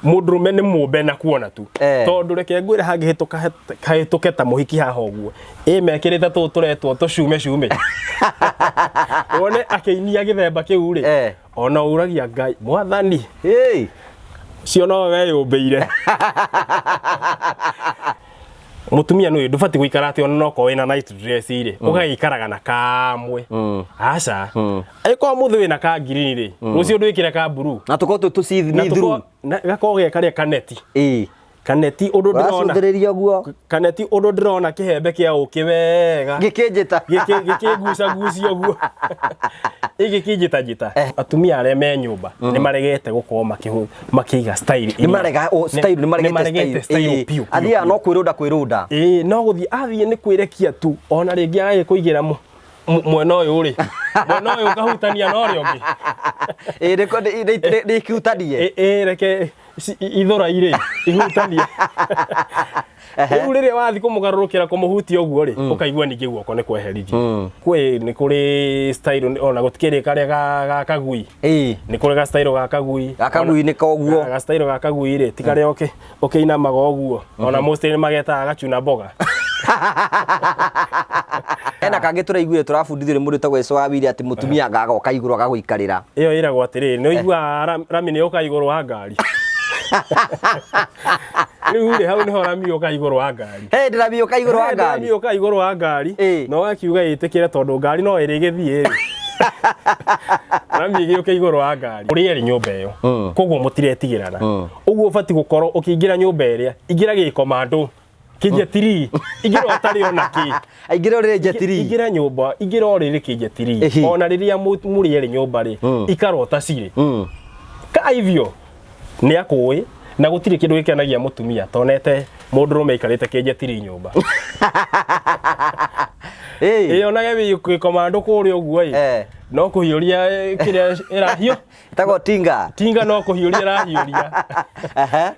Mũndũrũme nĩ mũmbe na kuona tu. Tondũ reke ngwĩre, hangĩhĩtũka hahĩtũke ta mũhiki haha ũguo, ĩ mekĩrĩte tũũ tũretwo tũcume cume, wone akĩinia gĩthemba kĩu rĩ, ona ũragia Ngai mwathani. Hey. Cio nowe weyũmbĩire. Mũtumia nĩ ndũbatiĩ gũikara atĩ ona nokorwo wĩna night dress rĩ, ũgagĩikaraga na kamwe. Aca, angĩkorwo mũthĩ wĩna ka ngirini rĩ, rũciũ ndwĩkĩre ka blue. Na tũkorwo twĩ Na tũcithimi tũkorwo- gakorwo ge karĩa kaneti. Kaneti ũndũ ndĩrona. Ũracũthĩrĩria ũguo. Kaneti ũndũ ndĩrona kĩhembe kĩa ũkĩ wega. Gĩkĩnjĩta. Gĩkĩgucagucia ũguo, ĩgĩkĩnjĩtanjĩta. Atumia arĩa me nyũmba nĩ maregete gũkorwo makĩiga style. Nĩ marega style, nĩ maregete style style. Piũ, piũ, Athiaga piũ. no kwĩrũnda kwĩrũnda. Ĩĩ, no gũthiĩ athiĩ nĩ kwĩrekia tu, ona rĩngĩ agagĩkũigĩra mwena ũyũ rĩ, mwena ũyũ ũkahutania na ũrĩa ũngĩ. Ĩĩ, nĩ ikihutanie. Ĩ reke ithũra irĩ ihutanie. Rĩu rĩrĩa wathiĩ kũmũgarũrũkĩra kũmũhutia ũguo rĩ, ũkaigua ningĩ guoko nĩ kweheririe. Kwĩ nĩ kũrĩ style, ona gũtikĩrĩ karĩa ga kagui. Nĩ kũrĩ ga style ga kagui. Ga kagui nĩ koguo. Ga style ga kagui rĩ, ti karĩa ũkĩinamaga ũguo, ona mostly nĩ magetaga gachuna mboga. Hena kangĩ tũraiguire tũrabundithio nĩ mũndũ wĩtagwo Esũ wa Wili atĩ mũtumia agagoka igũrũ agagũikarĩra. Ĩyo ĩragwo atĩrĩrĩ, nĩ ũiguaga rami nĩ yũka igũrũ wa ngari. Rĩu rĩ, hau nĩho rami yũka igũrũ wa ngari. He ndĩrami yũka igũrũ wa He, ngari. rami yũka igũrũ wa ngari. Na ũgakiuga ĩtĩkĩre tondũ ngari no ĩrĩgĩthiĩ rĩ. Rami ĩgĩũke igũrũ wa ngari. Ũrĩ erĩ nyũmba ĩyo. Koguo mũtiretigĩrana. Ũguo ũbatiĩ gũkorwo ũkĩingĩra nyũmba ĩrĩa, ingĩra gĩkomando. Kĩnjetiri. Ingĩra ũtarĩ ona kĩ. Aingĩra ũrĩrĩ njetiri. Ingĩra nyũmba, ingĩra ũrĩrĩ kĩnjetiri. Ona rĩrĩa mũrĩ erĩ nyũmba rĩ, ikara ũtacirĩ. Ka hivyo nĩ akũĩ, na gũtirĩ kĩndũ gĩkenagia mũtumia tonete mũndũrũme aikarĩte kĩnjetiri nyũmba. Ĩ onage wĩ gĩkomando kũrĩa ũguo ĩ. No kũhiũria kĩrĩa ĩrahiũ. Ĩtagwo tinga. Tinga no kũhiũria ĩrahiũria.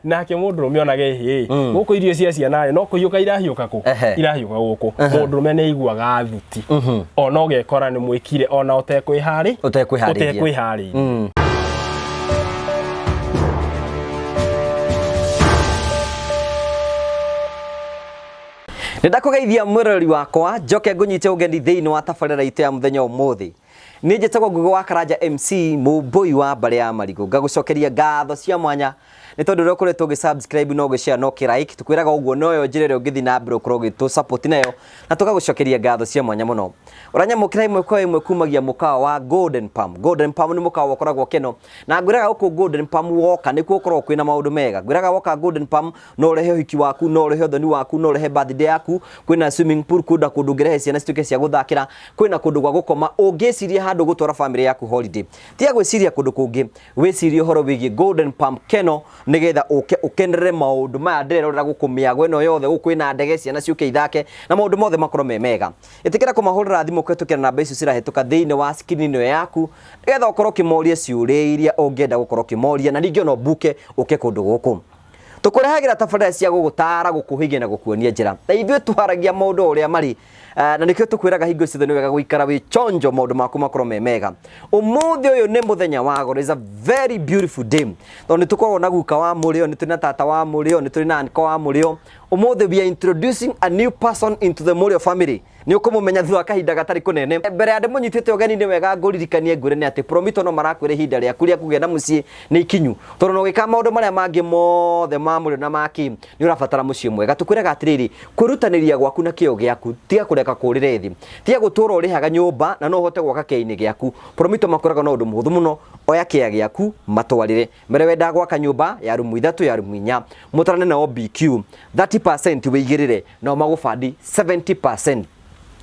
Nake mũndũrũme onage ĩ gũkũ irio cia ciana rĩ, no kũhiũka irahiũka kũ? Irahiũka gũkũ. Mũndũrũme nĩ aiguaga thuti. Ona ũgekora nĩ mwĩkire ona ũtekwĩharĩ. Ũtekwĩharĩirie. Ũtekwĩharĩirie. Nĩ ndakũgeithia mwĩroreri wakwa, njoke ngũnyite ũgeni thĩinĩ wa tabarĩra itũ ya mũthenya ũmũthĩ. Nĩ njĩtagwo Ngugi wa Karanja MC, mũmbũi wa mbarĩ ya Marigũ. Ngagũcokeria ngatho cia mwanya nĩ tondũ ũrĩa ũkoretwo ũgĩ subscribe na ũgĩ share na ũkĩ like, tũkwĩraga ũguo noyo njĩra ĩrĩa ũngĩthiĩ na mbere ũkorwo ũgĩtũ support nayo, na tũgagũcokeria ngatho cia mwanya mũno. Ũranyamũkĩra ĩmwe kwa ĩmwe kumagia mũkawa wa Golden Palm. Golden Palm nĩ mũkawa ũkoragwo Keno, na ngwĩraga gũkũ Golden Palm woka nĩkuo ũkoragwo kwĩna maũndũ mega. Ngwĩraga woka Golden Palm no ũrehe ũhiki waku, no ũrehe ũthoni waku, no ũrehe birthday yaku, kwĩna swimming pool, kwĩna kũndũ ũngĩrehe ciana cituĩke cia gũthakĩra, kwĩna kũndũ gwa gũkoma, ũngĩciria handũ gũtwara famĩlĩ yaku holiday. Tiga gwĩciria kũndũ kũngĩ, wĩcirie ũhoro wĩgiĩ Golden Palm Keno nĩgetha ũke ũkenerere maũndũ maya ndĩrerorera gũkũ mĩago ĩno yothe, gũkũ kwĩna ndege, ciana ciũke ithake na maũndũ mothe makorwo me mega. Ĩtĩkĩra kũmahũrĩra thimũ kũhĩtũkĩra namba icio cirahĩtũka thĩinĩ wa screen ĩno yaku nĩgetha ũkorwo ũkĩmoria ciũria iria ũngĩenda gũkorwo ũkĩmoria, na ningĩ ona ũmbuke ũke kũndũ gũkũ. Tũkũrehagĩra tabarĩra cia gũgũtaara, gũkũhĩgia na gũkuonia njĩra. Na ithuĩ twaragia maũndũ o ũrĩa marĩ, na nĩkĩo tũkwĩraga hingo ciothe nĩ wega gũikara wĩ chonjo maũndũ maku makorwo me mega. Ũmũthĩ ũyũ nĩ mũthenya wa goro, is a very beautiful day. Tondũ nĩ tũkoragwo na guka wa mũrĩo, nĩ tũrĩ na tata wa mũrĩo, nĩ tũrĩ na uncle wa mũrĩo. Ũmũthĩ we are introducing a new person into the Mũrĩo family. Nĩ ũkũmũmenya thutha wa kahinda gatarĩ kũnene. Mbere ya ndĩmũnyitĩte ũgeni nĩ wega ngũririkanie ngwĩre nĩ atĩ Promito no marakwĩra ihinda rĩaku rĩa kũgĩa na mũciĩ nĩ ikinyu. Tondũ ona ũgĩka maũndũ marĩa mangĩ mothe ma mũrĩo na ma kĩ, nĩ ũrabatara mũciĩ mwega. Tũkwĩraga atĩrĩrĩ, kwĩrutanĩria gwaku na kĩo gĩaku, tiga kũreka kũrĩre thĩ. Tiga gũtũra ũrĩhaga nyũmba na no ũhote gwaka kĩainĩ gĩaku. Promito makwĩraga no ũndũ mũhũthũ mũno, oya kĩa gĩaku matwarĩre. Mere wendaga gwaka nyũmba ya rumu ithatũ, ya rumu inya, mũtarane nao BQ, 30% wĩigĩrĩre, nao magũbandi 70%.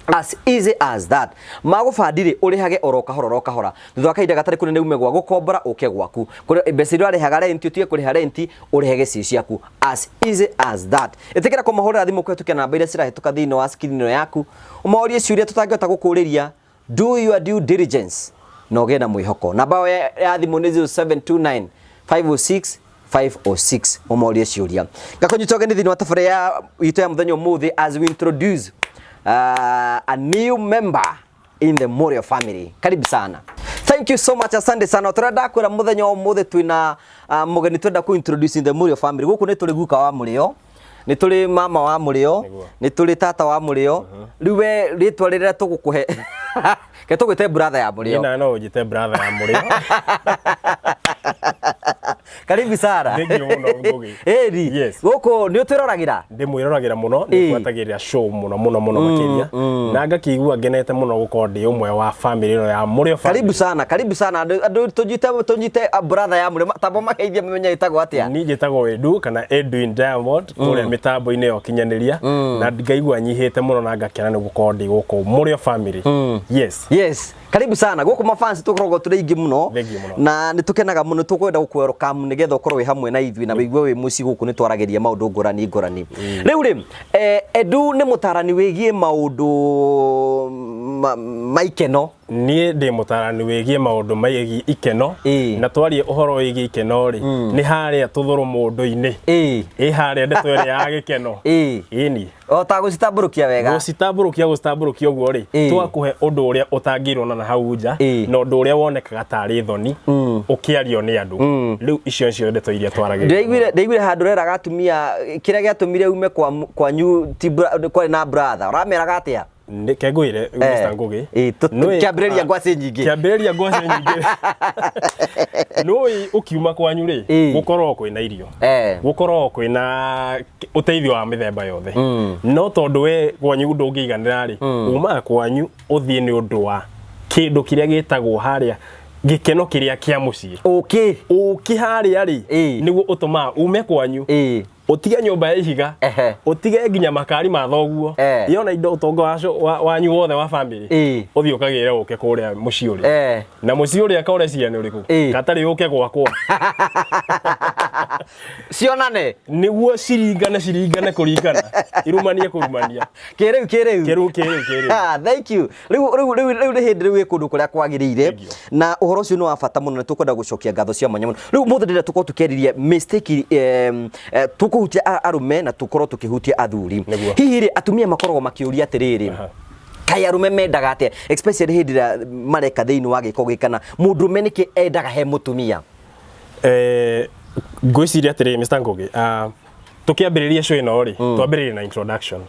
As easy as that. Magũbandi rĩ, ũrĩhage oro kahora oro kahora. Thutha wa kahinda gatarĩ kũnene ume gwa gũkombora ũke gwaku. Kũrĩa mbeca iria ũrarĩhaga rent ũtige kũrĩha rent, ũrĩhage ciĩ ciaku. As easy as that. Ĩtĩkĩra kũmahũrĩra thimũ kũhĩtũkĩra namba iria cirahĩtũka thĩinĩ wa screen ĩno yaku. Ũmorie ciũria tũtangĩhota gũkũrĩria. Do your due diligence na ũgĩe na mwĩhoko. Namba yao ya thimũ nĩ 0729 506 506, ũmorie ciũria. Ngakũnyita ũgeni thĩinĩ wa tabarĩra ya itũ ya mũthenya ũmũthĩ as we introduce a new member in the Morio family. Karibu sana. Thank you so much, asante sana. Turenda kwira muthenya umuthi twina mugeni twenda ku introduce in the Murio family. Guku ni turi guka wa Murio, ni turi mama wa Murio, ni turi tata wa Murio. Riu we ritwa riria tugukuhe ke tugwite brother ya Murio. Niĩ no ũnjĩte brother ya Mũrĩo. Karibu sana. Thank you mũno, Ngugi. Ĩni. Yes. Gũkũ nĩ ũtwĩroragĩra? Ndĩmwĩroragĩra mũno, nĩ ngwatagĩrĩra show mũno mũno mũno makĩria, na ngakĩigua ngenete mũno gũkorwo ndĩ ũmwe wa family ĩno ya Mũrĩo family. Karibu sana, karibu sana. Andũ tũnyite brother ya Mũrĩo, tamba mageithie mamenye ĩtagwo atĩa. Niĩ njĩtagwo Edu kana Edwin Diamond kũrĩa mĩtambo-inĩ ya ũkinyanĩria, na ngaigua nyihĩte mũno na ngakena nĩ gũkorwo ndĩ gũkũ Mũrĩo family. Yes. Yes, karibu sana. Gũkũ mafans tũkoragwo tũrĩ aingĩ mũno. Thank you mũno. Na nĩ tũkenaga mũno, tũkwenda gũkũ-welcome nĩgetha ũkorwo wĩ hamwe na ithuĩ na wĩigue wĩ mũciĩ gũkũ, nĩ twaragĩria maũndũ ngũrani ngũrani. Rĩu rĩ, Edu nĩ mũtarani wĩgiĩ maũndũ ma ikeno. Niĩ ndĩ mũtarani wĩgiĩ maũndũ megiĩ ikeno. Na twarie ũhoro wĩgiĩ ikeno rĩ, nĩ harĩa tũthũrũ mũndũ-inĩ. Ĩ harĩa ndeto ĩrĩa ya gĩkeno. Ĩni. O ta gũcitambũrũkia wega. Gũcitambũrũkia ũguo rĩ, twakũhe ũndũ ũrĩa ũtangĩrwo na hau nja, na ũndũ ũrĩa wonekaga tarĩ thoni ũkĩario nĩ andũ. Rĩu icio nĩcio ndeto iria twaragĩrĩria. Ndĩraiguire handũ ũreraga atumia kĩrĩa gĩatũmire ume kwanyu ti kwarĩ na brother. Ũrameraga atĩa? Nĩ kengũire, Mr. Ngugi. Kĩambĩrĩria ngwacĩ nyingĩ. Kĩambĩrĩria ngwacĩ nyingĩ. Nũĩ ũkiuma kwanyu rĩ, gũkorwo kwĩna irio. Gũkorwo kwĩna ũteithio wa mĩthemba yothe. No tondũ we kwanyu ndũngĩiganĩra rĩ, umaga kwanyu ũthiĩ nĩ ũndũ wa kĩndũ kĩrĩa gĩtagwo harĩa gĩkeno kĩrĩa kĩa mũciĩ. Ũkĩ. Ũkĩ harĩa rĩ, nĩguo ũtũmaga ume kwanyu. Ũtige nyũmba ya ihiga, ũtige nginya makari ma thoguo, yona indo ũtonga wanyu wothe wa family, ũthiĩ ũkagĩre ũke kũrĩa mũciĩ ũrĩa. Na mũciĩ ũrĩa ka ũreciria nĩ ũrĩkũ? Gatarĩ ũke gwakwa. Cionane. Nĩguo ciringane, ciringane kũringana. Irumanie kũrumania. Kĩrĩu, kĩrĩu. Kĩrĩu, kĩrĩu, kĩrĩu. Ah, thank you. Rĩu nĩ hĩndĩ rĩu wĩ kũndũ kũrĩa kwagĩrĩire. Thank you. Na ũhoro ũcio nĩ wa bata mũno, nĩ tũkwenda gũcokia ngatho cia mwanya mũno. Rĩu mũthĩ ndĩrenda tũkorwo tũkĩarĩria mistake, tũkũhutia arũme na tũkorwo tũkĩhutia athuri. Hihi rĩ, atumia makoragwo makĩũria atĩrĩrĩ, kaĩ arũme mendaga atĩa, especially hĩndĩ ĩrĩa mareka thĩinĩ wa gĩko gĩkĩ, kana mũndũrũme nĩkĩ endaga he mũtumia? Ngwĩciria atĩrĩrĩ, Mr. Ngugi, tũkĩambĩrĩria show ĩno rĩ, twambĩrĩrie na introduction.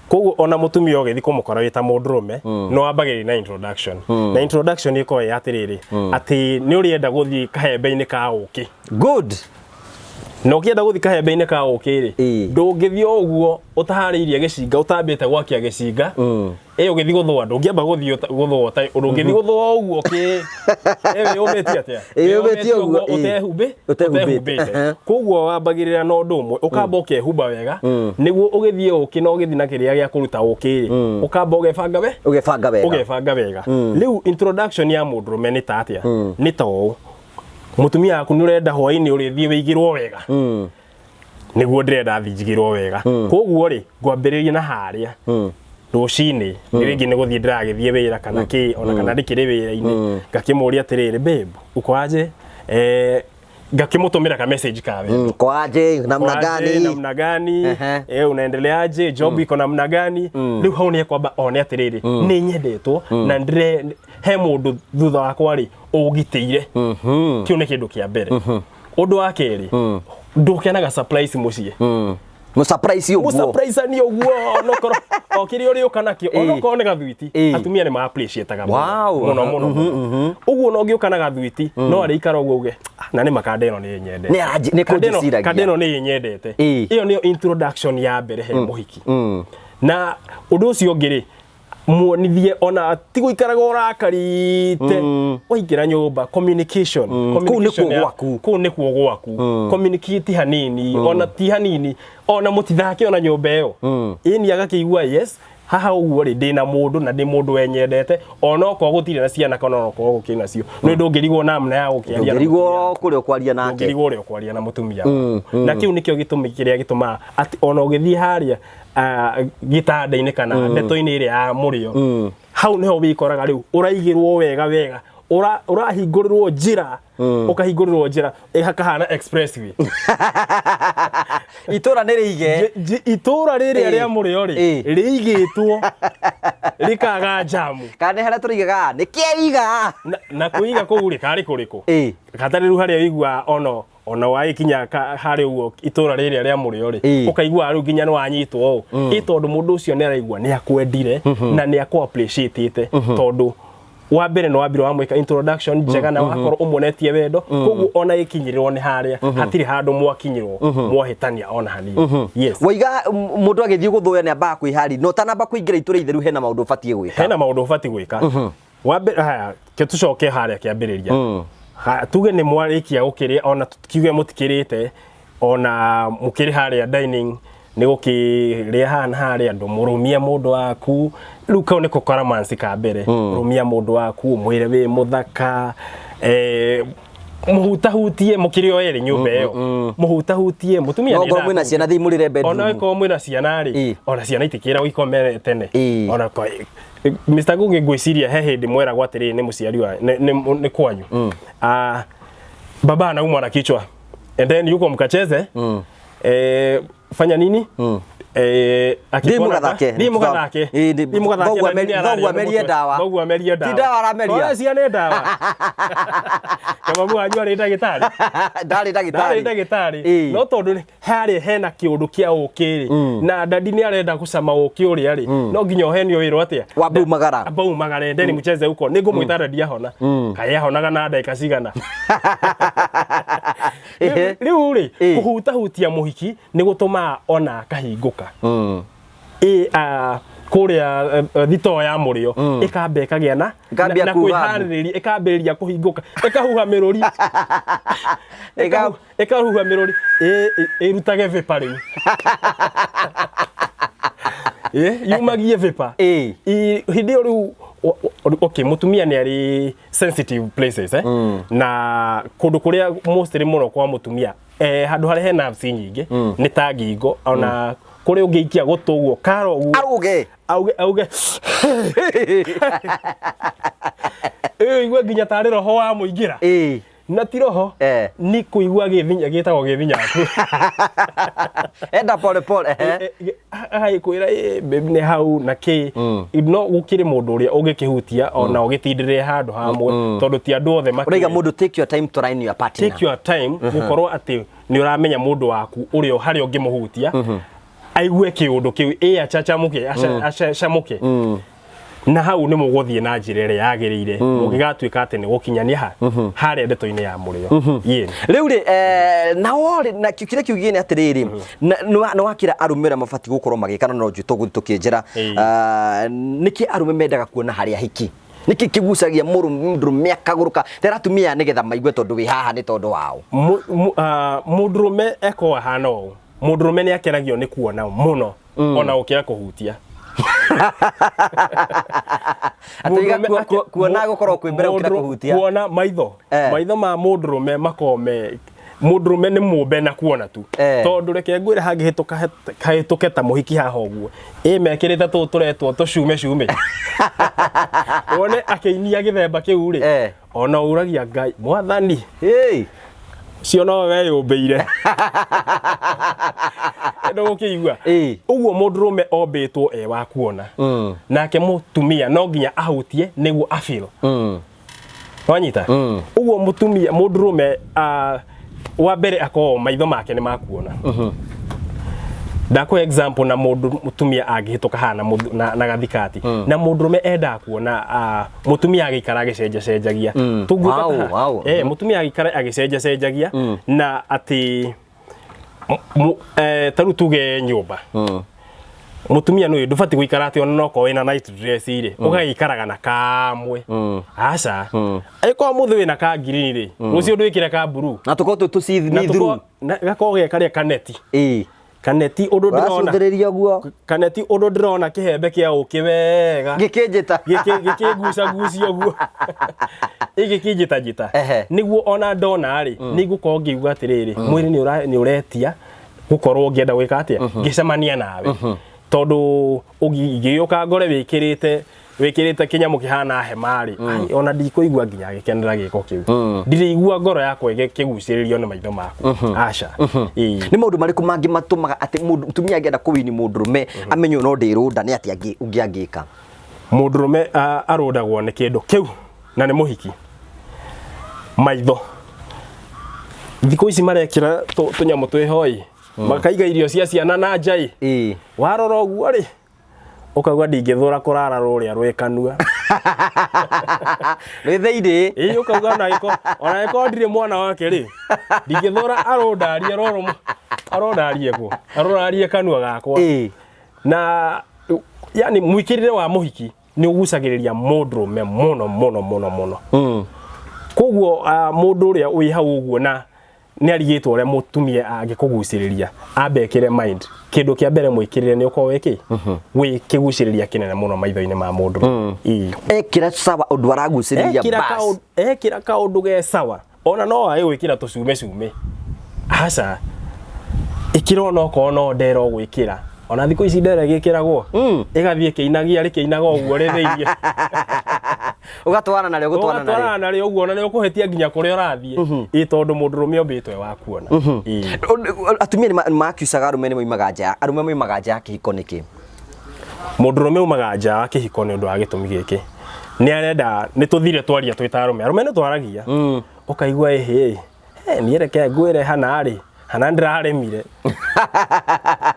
Koguo ona mũtumia ũgĩthiĩ kũmũkora wĩ ta mũndũrũme, no wambagĩrĩria na introduction. Na introduction ĩkoragwo ĩ atĩrĩrĩ, atĩ nĩ ũrĩenda gũthiĩ kahembe-inĩ ka ũkĩ. Good. Na ũkĩenda gũthiĩ kahembe-inĩ ka ũkĩ rĩ, ndũngĩthiĩ o ũguo ũtaharĩirie gĩcinga, ũtambĩte gwakia gĩcinga. Ĩ ũgĩthiĩ gũthũa, ndũngĩamba gũthiĩ gũthũa ta ndũngĩthiĩ gũthũa ũguo kĩ. Ĩ wĩyũmĩtie atĩa? Ĩ wĩyũmĩtie ũguo, Wĩyũmĩtie ũtehumbĩte. ũtehumbĩte. Koguo wambagĩrĩra na ũndũ ũmwe, ũkamba ũkehumba wega, nĩguo ũgĩthiĩ ũkĩ na ũgĩthiĩ na kĩrĩa gĩa kũruta ũkĩ rĩ, ũkamba ũgebanga we? Ũgebanga wega. Ũgebanga wega. Rĩu introduction ya mũndũrũme nĩ ta atĩa? Nĩ ta ũũ. Mũtumia waku nĩ ũrenda hwaĩ-inĩ ũrĩthiĩ wĩigĩrwo wega. Nĩguo ndĩrenda thiĩ njigĩrwo wega. Koguo rĩ, ngwambĩrĩria na harĩa. Rũcinĩ, rĩngĩ nĩ gũthiĩ ndĩragĩthiĩ wĩra kana kĩ, ona kana ndĩkĩrĩ wĩra-inĩ. Ngakĩmũria atĩrĩrĩ, babe, uko aje? Ngakĩmũtũmĩra ka message ka wendo. Uko aje, namna Uko aje, gani? namna gani? Unaendeleaje? Job iko namna gani? Rĩu hau nĩ ekwamba one atĩrĩrĩ, nĩ nyendetwo na ndĩre he mũndũ thutha wakwa rĩ ũngitĩire. Kĩu nĩ kĩndũ kĩa mbere. Ũndũ wa kerĩ, ndũkenaga surprise mũciĩ. Mũ surprise ũguo. Mũ surprise ni ũguo, onokorwo o kĩrĩa ũrĩũka nakĩo, onokorwo nĩ gathwiti, atumia nĩ ma appreciate-aga mũno. Mũno, mũno, mũno. Ũguo no ũngĩũka na gathwiti, no arĩikara ũguo uge, na nĩ makanda ĩno nĩ nyendete. Nĩ aranji-, nĩ Kanda kũnjĩciragia. Kanda ĩno nĩ nyendete. Ĩyo nĩyo introduction ya mbere he mũhiki. Na ũndũ ũcio ũngĩ rĩ, muonithie ona ti gũikaraga ũrakarĩte. Waingĩra nyũmba, communication. Kũu nĩkuo Communication ya gwaku. Kũu nĩkuo gwaku. Communicate hanini, ona ti hanini, ona mũtithake ona nyũmba ĩyo. Ĩni agakĩigua yes, haha ũguo rĩ, ndĩna mũndũ na ndĩ mũndũ wenyendete, onokorwo gũtirĩ na ciana kana onokorwo gũkĩrĩ nacio. Nĩ ndũngĩrigwo namna ya gũkĩaria na Ndũngĩrigwo mũtumia. kũrĩa ũkwaria nake. Ndũngĩrigwo ũrĩa ũkwaria na mũtumia. Na kĩu nĩkĩo gĩtũmi kĩrĩa gĩtũmaga atĩ ona ũgĩthiĩ harĩa, gĩtanda-inĩ kana ndeto-inĩ ĩrĩa ya mũrĩo, hau nĩho wĩkoraga rĩu ũraigĩrwo wega wega, Ũrahingũrĩrwo njĩra, ũkahingũrĩrwo njĩra ĩhakahana expressway. Itũra nĩ rĩige. Itũra rĩrĩa rĩa mũrĩo rĩ, rĩigĩtwo rĩkaga jamu. Kana nĩ harĩa tũrĩigaga nĩ kĩaiga. Na kwĩiga kũu rĩ, karĩ kũrĩkũ? Gatarĩ rĩu harĩa ũiguaga ona wagĩkinya harĩa ũguo itũra rĩrĩa rĩa mũrĩo rĩ, ũkaigua rĩu nginya nĩ wanyitwo ũũ, ĩ tondũ mũndũ ũcio nĩ araigua nĩ akwendire na nĩ akũ appreciate, tondũ wa mbere nĩ wambire wamwĩka introduction njega na wakorwo ũmuonetie wendo. Koguo ona ĩkinyĩrĩrwo nĩ harĩa hatirĩ handũ mwakinyĩrwo mwahĩtania ona hanini, yes. Waiga mũndũ agĩthiĩ gũthũya nĩ ambaga kwĩharĩria, no ũtanamba kũingĩra itũra itheru hena maũndũ ũbatiĩ gwĩka. Hena maũndũ ũbatiĩ gwĩka. Wa mbere, haya, ke tũcoke harĩa kĩambĩrĩria. Tuge nĩ mwarĩkia gũkĩrĩa, ona kiuge mũtikĩrĩte, ona mũkĩrĩ harĩa dining nĩ gũkĩrĩa haha na harĩa, ndũmũrũmie mũndũ waku. Rĩu kau nĩko karomansi ka mbere. Rũmia mũndũ waku, ũmwĩre wĩ mũthaka, mũhutahutie mũkĩrĩ o erĩ nyũmba ĩyo, mũhutahutie mũtumia. No nĩ ngorwo mwĩna ciana, thiĩ mũrĩre bedroom. Ona ĩkorwo mwĩna ciana rĩ, ona ciana itikĩragwo ikomere tene. Ona Mr. Ngugi, ngwĩciria he hĩndĩ mweragwo atĩrĩrĩ nĩ mũciari wa nĩ kwanyu. Ah, baba anaumwa na kichwa and then yuko mkacheze, fanya nini? Thiĩ mũgathake. Thiĩ mũgathake. Thiĩ mũgathake. Thoguo na nini ararĩa thoguo nĩ amerie mũtwe. ndawa. Thoguo amerie ndawa. Ti ndawa arameria. Ona ciana ndawa. Kama wanyu arĩ ndagĩtarĩ. Ndarĩ Ndarĩ ndagĩtarĩ. Ndagĩtarĩ. No tondũ harĩa hena kĩũndũ kĩa ũkĩ rĩ, na dadi nĩ arenda gũcama ũkĩ ũrĩa rĩ, no nginya ũhenio wĩrwo atĩa? Wambe umagara. Amba umagare, ndeni mcheze huko, nĩ ngũmwĩta dadi ahona. Kaĩ ahonaga na ndagĩka cigana? Rĩu rĩ, kũhutahutia mũhiki nĩ gũtũmaga ona akahingũka. Ĩ kũrĩa thitoo ya mũrĩo ĩkamba ĩkagĩa na Ĩkambia na kuga kwĩharĩrĩria, ĩkambĩrĩria kũhingũka, ĩkahuha mĩrũri. Ĩkahuha mĩrũri, ĩrutage vĩpa rĩu. Ĩ, yumagie vĩpa. Hĩndĩ ĩyo rĩu okay, mũtumia nĩ arĩ sensitive places, na kũndũ kũrĩa mostly mũno kwa mũtumia, handũ harĩa hena nerves nyingĩ nĩ ta ngingo, ona kũrĩa ũngĩikia gũtũ ũguo karo ũguo. Aruge. Auge ĩ igue nginya tarĩ roho wa mũingĩra. Na ti roho. Nĩ kũigua gĩthinya, gĩtagwo gĩthinyaku. Enda pole pole, ehe. Agagĩkwĩra, "Ĩ, babe, nĩ hau na kĩ." No gũkĩrĩ mũndũ ũrĩa ũngĩkĩhutia ona ũgĩtindĩrĩre handũ hamwe, tondũ ti andũ othe ũraiga makĩũĩ. Mũndũ take your time to line your partner. Take your time gũkorwo atĩ nĩ ũramenya mũndũ waku ũrĩa harĩa ũngĩmũhutia aigue kĩũndũ kĩu, ĩ acacamuke, acamũke, na hau nĩ mũgũthiĩ na njĩra ĩrĩa yagĩrĩire mũngĩgatuĩka atĩ nĩ gũkinyania ha harĩa ndeto-inĩ ya mũrĩo. Ĩĩ. Rĩu rĩ, nao rĩ, na kĩrĩa kiugie nĩ atĩrĩrĩ, nĩ wakĩra arũme ũrĩa mabatiĩ gũkorwo magĩka, na no njui tũgũthiĩ tũkĩnjĩra. Nĩkĩ arũme mendaga kuona harĩa hiki? Nĩkĩ kĩgucagia mũndũrũme akagũrũka tera atumia nĩgetha maigue tondũ wĩ haha nĩ tondũ wao? Mũndũrũme eko ahana ũũ, mũndũrũme nĩ akenagio nĩ kuona mũno ona gũkĩra kũhutia. Atĩ Mũndũrũme kuona gũkorwo kwĩ mbere gũkĩra kũhutia. Kuona maitho. Maitho ma mũndũrũme makorwo me mũndũrũme nĩ mũmbe na kuona tu. Tondũ reke ngwĩre, hangĩhĩtũka hahĩtũke ta mũhiki haha ũguo, ĩ mekĩrĩte tũũ tũretwo tũcume cume, wone akĩinia gĩthemba kĩu rĩ, ona ũragia Ngai mwathani, Hey. cio no weyũmbĩire ndũgũkĩigua. Ũguo mũndũrũme ombĩtwo e wa kuona, nake mũtumia no nginya ahutie nĩguo afeel. Wanyita ũguo? Mũtumia, mũndũrũme, wa mbere akoragwo maitho make nĩ makuona. Ndakũhe example na mũndũ mũtumia angĩhĩtũka haha na, na gathikati, na mũndũrũme endaga kuona mũtumia agĩikara agĩcenjacenjagia. Tũngiuga mũtumia agĩikara agĩcenjacenjagia na atĩ ta rĩu tuge nyũmba, mũtumia nĩ ndũbatiĩ gũikara atĩ ona okorwo wĩna night dress rĩ, ũgagĩikaraga na kamwe. Aca, angĩkorwo mũthĩ wĩna ka ngirini rĩ, rũciũ ndwĩkĩre ka blue. Na tũkorwo twĩ Na tũcithrough. Gakorwo ge karĩa kaneti kaneti ũndũ ndĩrona. Ũracũthĩrĩria ũguo. Kaneti ũndũ ndĩrona kĩhembe kĩa ũkĩ wega. Gĩkĩnjĩta. Gĩkĩgucagucia ũguo, ĩgĩkĩnjĩtanjĩta. Nĩguo ona ndona rĩ, nĩ ngũkorwo ngĩigua atĩrĩrĩ, mwĩrĩ nĩ ũretia gũkorwo ngĩenda gwĩka atĩa, ngĩcemania nawe, tondũ ũngĩũka ngore wĩkĩrĩte Wĩkĩrĩte kĩnyamũ kĩhana hema rĩ, ai, ona ndikũigua nginya gĩkenera gĩko kĩu, ndirĩigua ngoro yakwa ĩgĩkĩgucĩrĩrio nĩ maitho maku, aca. Ĩĩ. Nĩ maũndũ marĩkũ mangĩ matũmaga atĩ mũndũ mũtumia angĩenda kũwini mũndũrũme amenye ũyũ no ndĩrũnda, nĩ atĩa ũngĩ angĩka? Mũndũrũme arũndagwo nĩ kĩndũ kĩu na nĩ mũhiki maitho. Thikũ ici marekĩra tũnyamũ twĩho ĩ, makaiga irio cia ciana na nja ĩ. Warora ũguo rĩ, ũkauga ndingĩthũra kũrara rũrĩa rwĩ kanua. Rwĩ thĩinĩ. Ĩĩ, ũkauga ona gĩko ndirĩ mwana wake rĩ, ndingĩthũra arũndarie rũrũ, arũndarie kũ, arũrarie kanua gakwa. Na yani mwĩkĩrĩre wa mũhiki nĩ ũgucagĩrĩria mũndũrũme mũno mũno mũno mũno. Koguo mũndũ ũrĩa wĩ hau ũguo na nĩ arigĩtwo ũrĩa mũtumia angĩkũgucĩrĩria, ambe ekĩre mind kĩndũ kĩa mbere mwĩkĩrĩre nĩ ũkorwo wĩkĩ wĩ kĩgucĩrĩria kĩnene mũno maitho-inĩ ma mũndũ. Ĩĩ. Ekĩra sawa ũndũ aragucĩrĩria. Ekĩra bas. Ekĩra kaũndũ ge sawa, ona no age gwĩkĩra tũcume cume, aca, ĩkĩra ona okorwo no ndera ũgwĩkĩra. Ona thikũ ici ndera ĩgĩkĩragwo ĩgathiĩ ĩkĩinagia, rĩkĩinaga ũguo rĩ thĩiniĩ. Ũgatwarana narĩo, gũtwarana narĩo. Ũgatwarana narĩo ũguo, ona nĩ ũkũhĩtia nginya kũrĩa ũrathiĩ, ĩ, tondũ mũndũrũme ombĩtwo e wa kuona. Ĩĩ. Atumia nĩ makiucaga arũme nĩ moimaga nja, arũme moimaga nja ya kĩhiko nĩkĩ? Mũndũrũme umaga nja wa kĩhiko nĩ ũndũ wa gĩtũmi gĩkĩ: nĩ arenda nĩ tũthire twaria twĩ ta arũme. Arũme nĩ twaragia, ũkaigua ĩhĩ, niĩ reke ngwĩre, hana rĩ, hana ndĩrarĩmire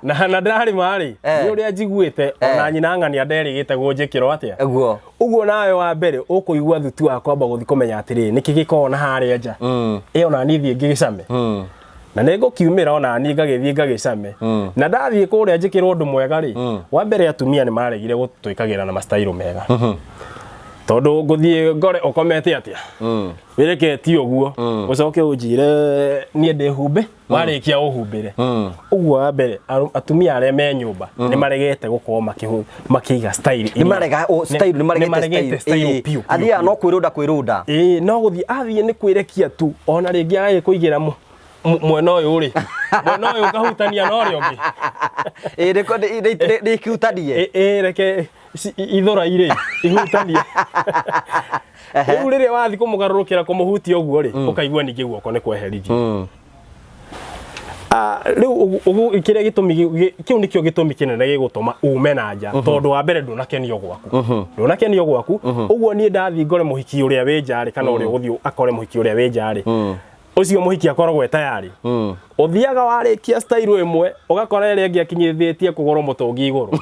na hana ndĩrarĩma rĩ, nĩ ũrĩa njiguĩte ona nyina ng'ania nderĩgĩte gũnjĩkĩrwo atĩa. Ũguo nawe wa mbere ũkũigua thutu wa kwamba gũthiĩ kũmenya atĩrĩrĩ, nĩkĩ gĩkoragwo na harĩa nja ĩ, ona niĩ thiĩ ngĩgĩcame na nĩ ngũkiumĩra, ona niĩ ngagĩthiĩ ngagĩcame, na ndathiĩ kũrĩa njĩkĩrwo ũndũ mwega rĩ. Wa mbere, atumia nĩ maregire gũtwĩkagĩra na mastairo mega, tondũ ngũthiĩ ngore ũkomete atĩa, wĩreketie ũguo, ũcoke ũnjĩre niĩ ndĩhumbe, warĩkia ũhumbĩre ũguo. Wa mbere, atumia arĩa me nyũmba nĩ maregete gũkorwo makĩiga style. Nĩ marega style, nĩ maregete maregete style piũ piũ. Athiaga no kwĩrũnda kwĩrũnda. Ĩĩ, no gũthiĩ athiĩ nĩ kwĩrekia tu, ona rĩngĩ agagĩ kũigĩra mwena ũyũ rĩ, mwena ũyũ ũkahutania na ũrĩa ũngĩ. Ĩĩ, nĩkĩhutanie. Ĩ, reke ithũra irĩ ihutanie. Rĩu rĩrĩa wathiĩ kũmũgarũrũkĩra kũmũhutia ũguo rĩ, ũkaigua ningĩ guoko nĩ kweheririo. Rĩu kĩrĩa gĩtũmi kĩu nĩkĩo gĩtũmi kĩnene gĩgũtũma ume na nja, tondũ wa mbere ndũnakenio gwaku. Ũguo niĩ ndathiĩ ngore mũhiki ũrĩa wĩ nja rĩ, kana ũrĩa ũgũthiĩ akore mũhiki ũrĩa wĩ nja rĩ, ũcio mũhiki akoragwo e tayarĩ. Ũthiaga warĩkia style ĩmwe, ũgakora ĩrĩa ĩngĩ akinyithĩtie kũgũrũ mũtũngi igũrũ.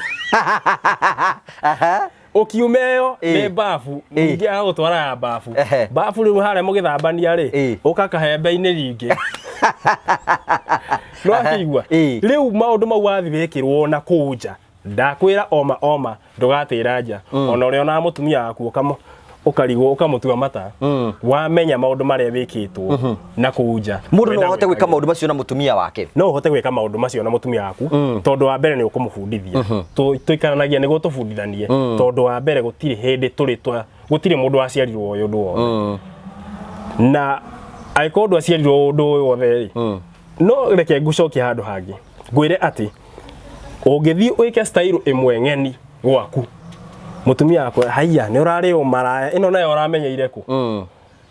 Ũkiuma ĩyo nĩ babu, ningĩ agagũtwara ya babu. Babu rĩu harĩa mũgĩthambania rĩ, ũka kahembe-inĩ rĩngĩ no akĩigua. Rĩu maũndũ mau wathiĩ wĩkĩrwo na kũu nja, ndakwĩra oma oma ndũgatĩra nja. Ona ũrĩa ona mũtumia waku ũkarigwo ũkamũtua mata, wamenya maũndũ marĩa wĩkĩtwo na kũu nja. Mũndũ no Wenda ahote gwĩka gwĩka maũndũ macio na mũtumia wake? No ũhote gwĩka maũndũ macio na mũtumia waku, tondũ wa mbere nĩ ũkũmũbundithia. Tũikaranagia nĩguo tũbundithanie, tondũ wa mbere gũtirĩ hĩndĩ tũrĩ twa gũtirĩ mũndũ waciarirwo ũyũ ũndũ wothe, na angĩkorwo ndwaciarirwo ũndũ ũyũ wothe rĩ, no reke ngũcokie handũ hangĩ ngwĩre atĩ ũngĩthiĩ wĩke style ĩmwe ng'eni gwaku, mũtumia wakwa, haiya, nĩ ũrarĩ maraya ĩno nayo ũramenyeire kũ?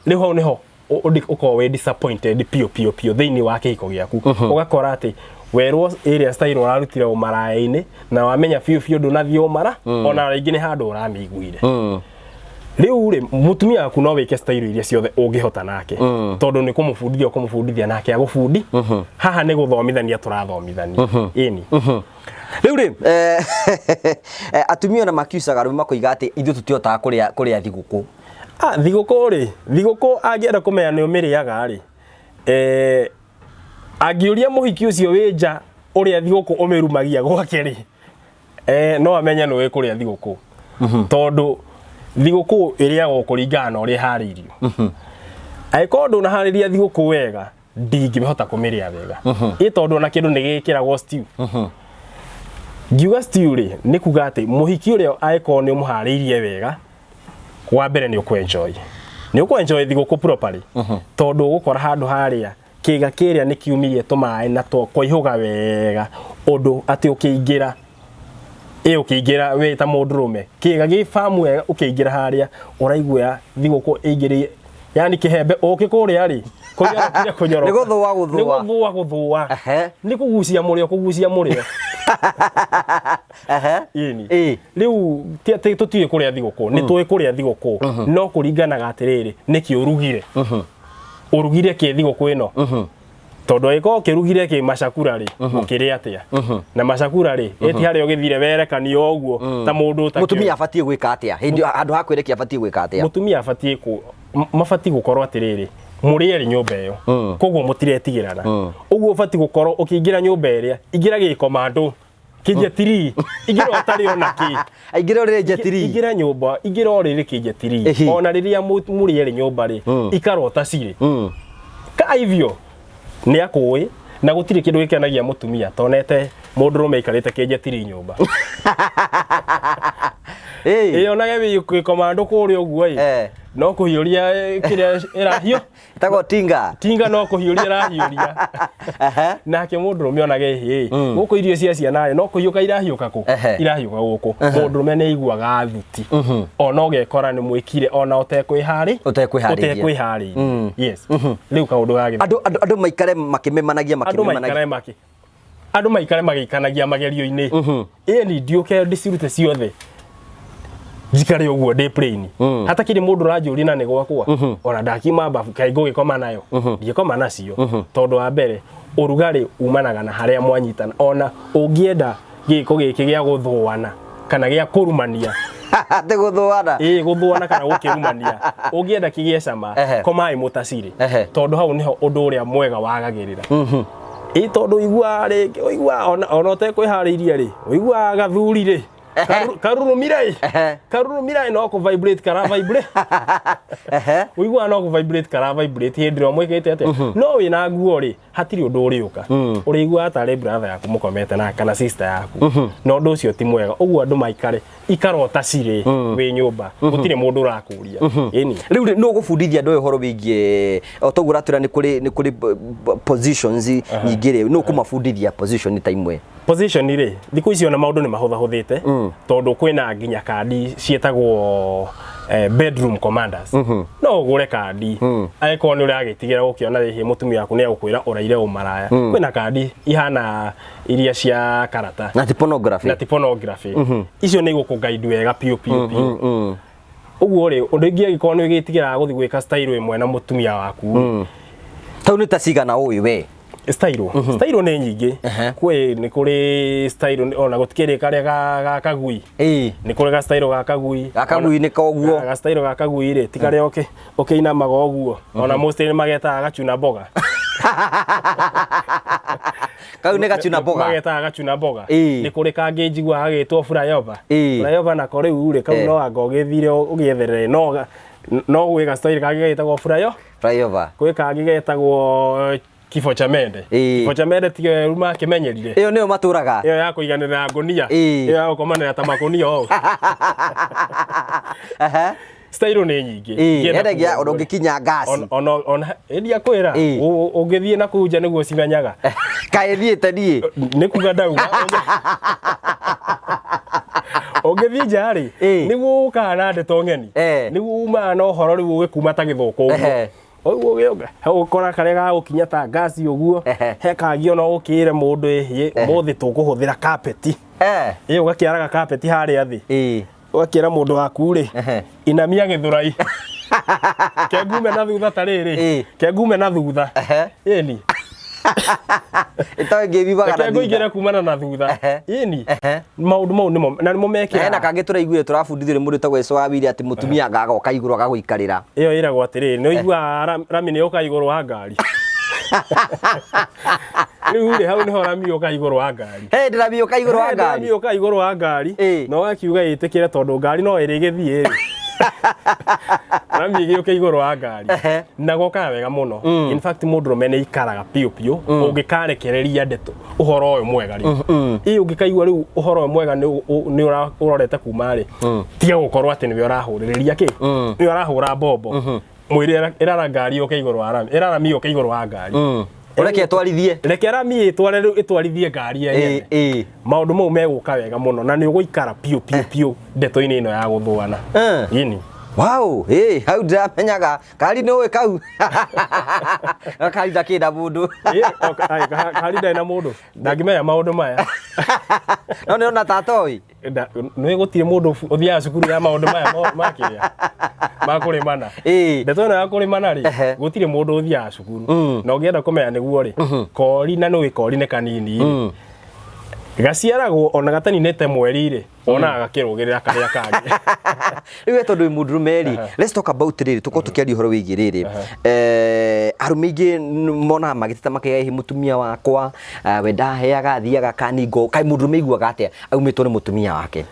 Rĩu hau nĩho ũkorwo wĩ disappointed piũ piũ piũ thĩinĩ wa kĩhiko gĩaku. Ũgakora atĩ werwo ĩrĩa style ũrarutire ũmaraya-inĩ, na wamenya biũ biũ ndũnathiĩ ũmara, ona rĩngĩ nĩ handũ ũramĩiguire. Rĩu rĩ, mũtumia waku no wĩke style iria ciothe ũngĩhota nake, tondũ nĩ kũmũbundithia ũkũmũbundithia nake agũbundi. Haha nĩ gũthomithania tũrathomithania, ĩni. Rĩu rĩ, atumia ona makiucaga arũme makoiga atĩ ithuĩ tũtihotaga kũrĩa thigũkũ. Ah, thigũkũ rĩ, thigũkũ angĩenda kũmenya nĩ ũmĩrĩaga rĩ, angĩũria mũhiki ũcio wĩ nja ũrĩa thigũkũ ũmĩrumagia gwake rĩ, no amenye nĩ ũĩ kũrĩa thigũkũ, tondũ thigũkũ ĩrĩagwo kũringana na ũrĩa ĩharĩirio. Angĩkorwo ndũnaharĩria thigũkũ wega, ndingĩhota kũmĩrĩa wega, ĩ, tondũ ona kĩndũ nĩ gĩkĩragwo stew. Ngiuga stew rĩ, nĩ kuga atĩ mũhiki ũrĩa angĩkorwo nĩ ũmũharĩirie wega, wa mbere nĩ ũkũ enjoy thigũkũ properly, tondũ ũgũkora handũ harĩa kĩga kĩrĩa nĩ kiumirie tũmaĩ na twaihũga wega, ũndũ atĩ ũkĩingĩra Ĩ ũkĩingĩra wĩ ta mũndũrũme kĩga gĩ famu wega, ũkĩingĩra harĩa ũraigua thigũkũ ĩingĩrĩ, yani kĩhembe ũkĩ kũrĩa rĩ kũnyorokire kũnyoroka. Nĩ gũthũa gũthũa. Nĩ gũthũa gũthũa. Nĩ kũgucia mũrĩo kũgucia mũrĩo. Ĩni. Rĩu ti atĩ tũtiũĩ kũrĩa thigũkũ, nĩ tũĩ kũrĩa thigũkũ, no kũringanaga atĩrĩrĩ, nĩkĩ ũrugire, ũrugire kĩ thigũkũ ĩno, tondũ angĩkorwo ũkĩrugire kĩ macakura rĩ, ũkĩrĩa atĩa na macakura rĩ, ĩti harĩa ũgĩthire werekanio ũguo ta mũndũ ũtakĩũĩ. Mũtumia abatiĩ gwĩka atĩa hĩndĩ handũ ha kwĩrekia, abatiĩ gwĩka atĩa? Mũtumia abatiĩ ku mabatiĩ gũkorwo atĩrĩrĩ, mũrĩ erĩ nyũmba ĩyo, koguo mũtiretigĩrana. Ũguo ũbatiĩ gũkorwo ũkĩingĩra nyũmba ĩrĩa, ingĩra gĩkomando kĩnjetiri, ingĩra ũtarĩ ona kĩ. Aingĩra ũrĩrĩ njetiri. Ingĩra nyũmba, ingĩra ũrĩrĩ kĩnjetiri. Ona rĩrĩa mũrĩ erĩ nyũmba rĩ, ikara ũtacirĩ ka hivyo nĩ akũĩ, na gũtirĩ kĩndũ gĩkenagia mũtumia tonete mũndũrũme aikarĩte kĩnjetiri nyũmba. Ĩ onage wĩ gĩkomando kũrĩa ũguo ĩ, no kũhiũria kĩrĩa ĩrahiũ. Ĩtagwo tinga. Tinga, no kũhiũria ĩrahiũria. Nake mũndũrũme onage ĩ gũkũ irio cia ciana rĩ, no kũhiũka irahiũka kũ. Irahiũka gũkũ, mũndũrũme nĩ aiguaga thuti, ona ũgekora nĩ mwĩkire ona ũtekwĩharĩ. Ũtekwĩharĩirie. Ũtekwĩharĩirie, yes. Rĩu kaũndũ gagĩ Andũ maikare makĩmemanagia. Andũ Makĩmemanagia. maikare maki andũ maikare magĩikanagia magerio-inĩ. Ĩni ndiũke ndĩcirute ciothe, njikare ũguo ndĩ plain, hatakĩrĩ mũndũ ũranjũria na nĩ gwakwa. Ona ndakiuma mbabu, kaĩ ngũgĩkoma nayo? Ndingĩkoma nacio, tondũ wa mbere ũrugarĩ umanaga na harĩa mwanyitana. Ona ũngĩenda gĩko gĩkĩ gĩa gũthũana kana gĩa kũrumania. Atĩ gũthũana? Ĩĩ, gũthũana kana gũkĩrumania, ũngĩenda kĩgĩe cama, komai mũtacirĩ, tondũ hau nĩho ũndũ ũrĩa mwega wagagĩrĩra. Ĩ tondũ ũiguaga rĩngĩ, ũiguaga ona ũtekwĩharĩirie rĩ, ũiguaga gathuri rĩ, karurumire ĩ, karurumire ĩ, no kũ vibrate kara vibrate. Ũiguaga no kũ vibrate kara vibrate hĩndĩ ĩrĩa mwĩkĩte atĩa. No wĩna nguo rĩ, hatirĩ ũndũ ũrĩũka, ũrĩiguaga tarĩ brother yaku mũkomete nake kana sister yaku, na ũndũ ũcio ti mwega. Ũguo andũ maikare ikarota cirĩ wĩ nyũmba, gũtirĩ mũndũ ũrakũria. Ĩni. Rĩu rĩ, nũ ũgũbundithia andũ aya ũhoro wĩgiĩ o toguo ũratwĩra nĩ kũrĩ positions nyingĩ rĩ, nũ ũkũmabundithia position ta imwe? Position rĩ, thikũ ici ona maũndũ nĩ mahũthahũthĩte, tondũ kwĩna nginya kandi ciĩtagwo bedroom commanders. No ũgũre kandi angĩkorwo nĩ ũragĩtigĩra gũkĩona hihi mũtumia waku nĩ egũkwĩra ũraire ũmaraya. Kwĩna kandi ihana iria cia karata. Na ti pornography. Na ti pornography. Icio nĩ igũkũ guide wega piũ piũ piũ. Ũguo rĩ, ũndũ ingĩ, angĩkorwo nĩ ũgĩtigĩraga gũthiĩ gwĩka style ĩmwe na mũtumia waku. Tau nĩ ta cigana ũĩ we? Style nĩ nyingĩ. Kwĩ nĩ kũrĩ style, ona gũtikĩrĩ karĩa ga kagui. Nĩ kũrĩ ga style ga kagui. Ga kagui nĩ koguo. Ga style ga kagui rĩ, ti karĩa ũkĩinamaga ũguo, ona mostly nĩ magetaga gachuna mboga. Kau nĩ gachuna mboga. Magetaga gachuna mboga. Nĩ kũrĩ kangĩ njiguaga gagĩtwo flyover. Flyover nako rĩu rĩ, kau no anga ũgĩthire ũgĩetherere, no gwĩ ga style kangĩ getagwo flyover. Flyover. Gwĩ kangĩ getagwo kifo cha mende. Kifo cha mende tiga rĩu makĩmenyerire. Ĩyo nĩyo matũraga. Ĩyo ya kũiganĩra ngũnia. Ĩyo ya gũkomanĩra ta makũnia ũũ. Style nĩ nyingĩ. Ingĩenda Hena nginya kuga ona ũguo. ũngĩkinya ngasi. Ona ĩndia kwĩra ũngĩthiĩ na kũu nja nĩguo cimenyaga. Kaĩ thiĩte niĩ? Nĩ kuga ndauga ũngĩthiĩ nja rĩ, nĩguo ũkaga na ndeto ng'eni, nĩguo umaga na ũhoro rĩu ũgĩkuma ta gĩthũkũ ũguo. Ũguo ũgĩũka ũgũkora karĩa gagũkinya ta ngasi ũguo. He kangĩ ona ũkĩre mũndũ, ĩhĩ, ũmũthĩ tũkũhũthĩra kapeti. Ĩ ũgakĩaraga kapeti harĩa thĩ, ũgakĩra mũndũ waku rĩ, inamia gĩthũrai kengume na thutha ta rĩrĩ, kengume na thutha. Ĩni. Ĩtoĩ ngĩbibaga na Reke thutha. ngũingĩre kumana na thutha. Ĩni, maũndũ mau nĩmo na nĩmo Na hena mekĩraga. Kangĩ tũraiguire tũrabundithio nĩ mũndũ wĩtagwo Ĩco wa Wili atĩ mũtumia agagoka igũrũ agagũikarĩra. Ĩyo ĩragwo atĩrĩrĩ, nĩ ũiguaga rami nĩ yũka igũrũ wa ngari. Rĩu rĩ, hau nĩho rami yũka igũrũ wa ngari. Hey, ndĩramiũka igũrũ wa He, ngari. rami yũka igũrũ wa ngari. Na ũgakiuga ĩtĩkĩre, tondũ ngari no ĩrĩ gĩthiĩ rĩ, rami ĩgĩũke igũrũ wa ngari. Na gokaga wega mũno. In fact, mũndũrũme nĩ ikaraga piũ piũ ũngĩkarekereria ndeto ũhoro ũyũ mwega rĩ. Ĩ ũngĩkaigua rĩu ũhoro ũyũ mwega nĩ ũrorete kuma rĩ, tiga gũkorwo atĩ nĩwe ũrahũrĩrĩria kĩ, nĩwe ũrahũra mbombo, mwĩre ĩrara ngari yũke igũrũ wa rami, ĩrara rami yũke igũrũ wa ngari. Ũreke atwarithie. Reke rami ĩtware rĩu ĩtwarithie ngari yenyewe. Maũndũ mau megũka wega mũno na nĩ ũgũikara piũ piũ piũ ndeto-inĩ ĩno ya gũthũana. Ĩni. Wow, ĩ hau ndiramenyaga kari nĩ ũĩ kau kari ndakĩnda mũndũ. Ĩ, o, kari ndarĩ na mũndũ ndangĩmenya maũndũ maya. No nĩ ona tatoĩ. Nĩ gũtirĩ mũndũ ũthiaga cukuru ya maũndũ maya ma kĩrĩa ma kũrĩmana. Ndeto ĩno ya kũrĩmana rĩ, gũtirĩ mũndũ ũthiaga cukuru. Na ũngĩenda kũmenya nĩguo rĩ, kori na nĩũĩ kori nĩ kanini rĩ, gaciaragwo ona gataninĩte mweri rĩ, wonaga gakĩrũgĩrĩra karĩa kangĩ. Rĩu we tondũ wĩ mũndũrũme rĩ, let's talk about rĩrĩ, tũkorwo tũkĩaria ũhoro wĩgiĩ rĩrĩ. Arũme aingĩ monaga magĩteta makaiga hihi mũtumia wakwa we ndaheaga, athiaga kaningo. Kaĩ mũndũrũme aiguaga atĩa aumĩtwo nĩ mũtumia wake?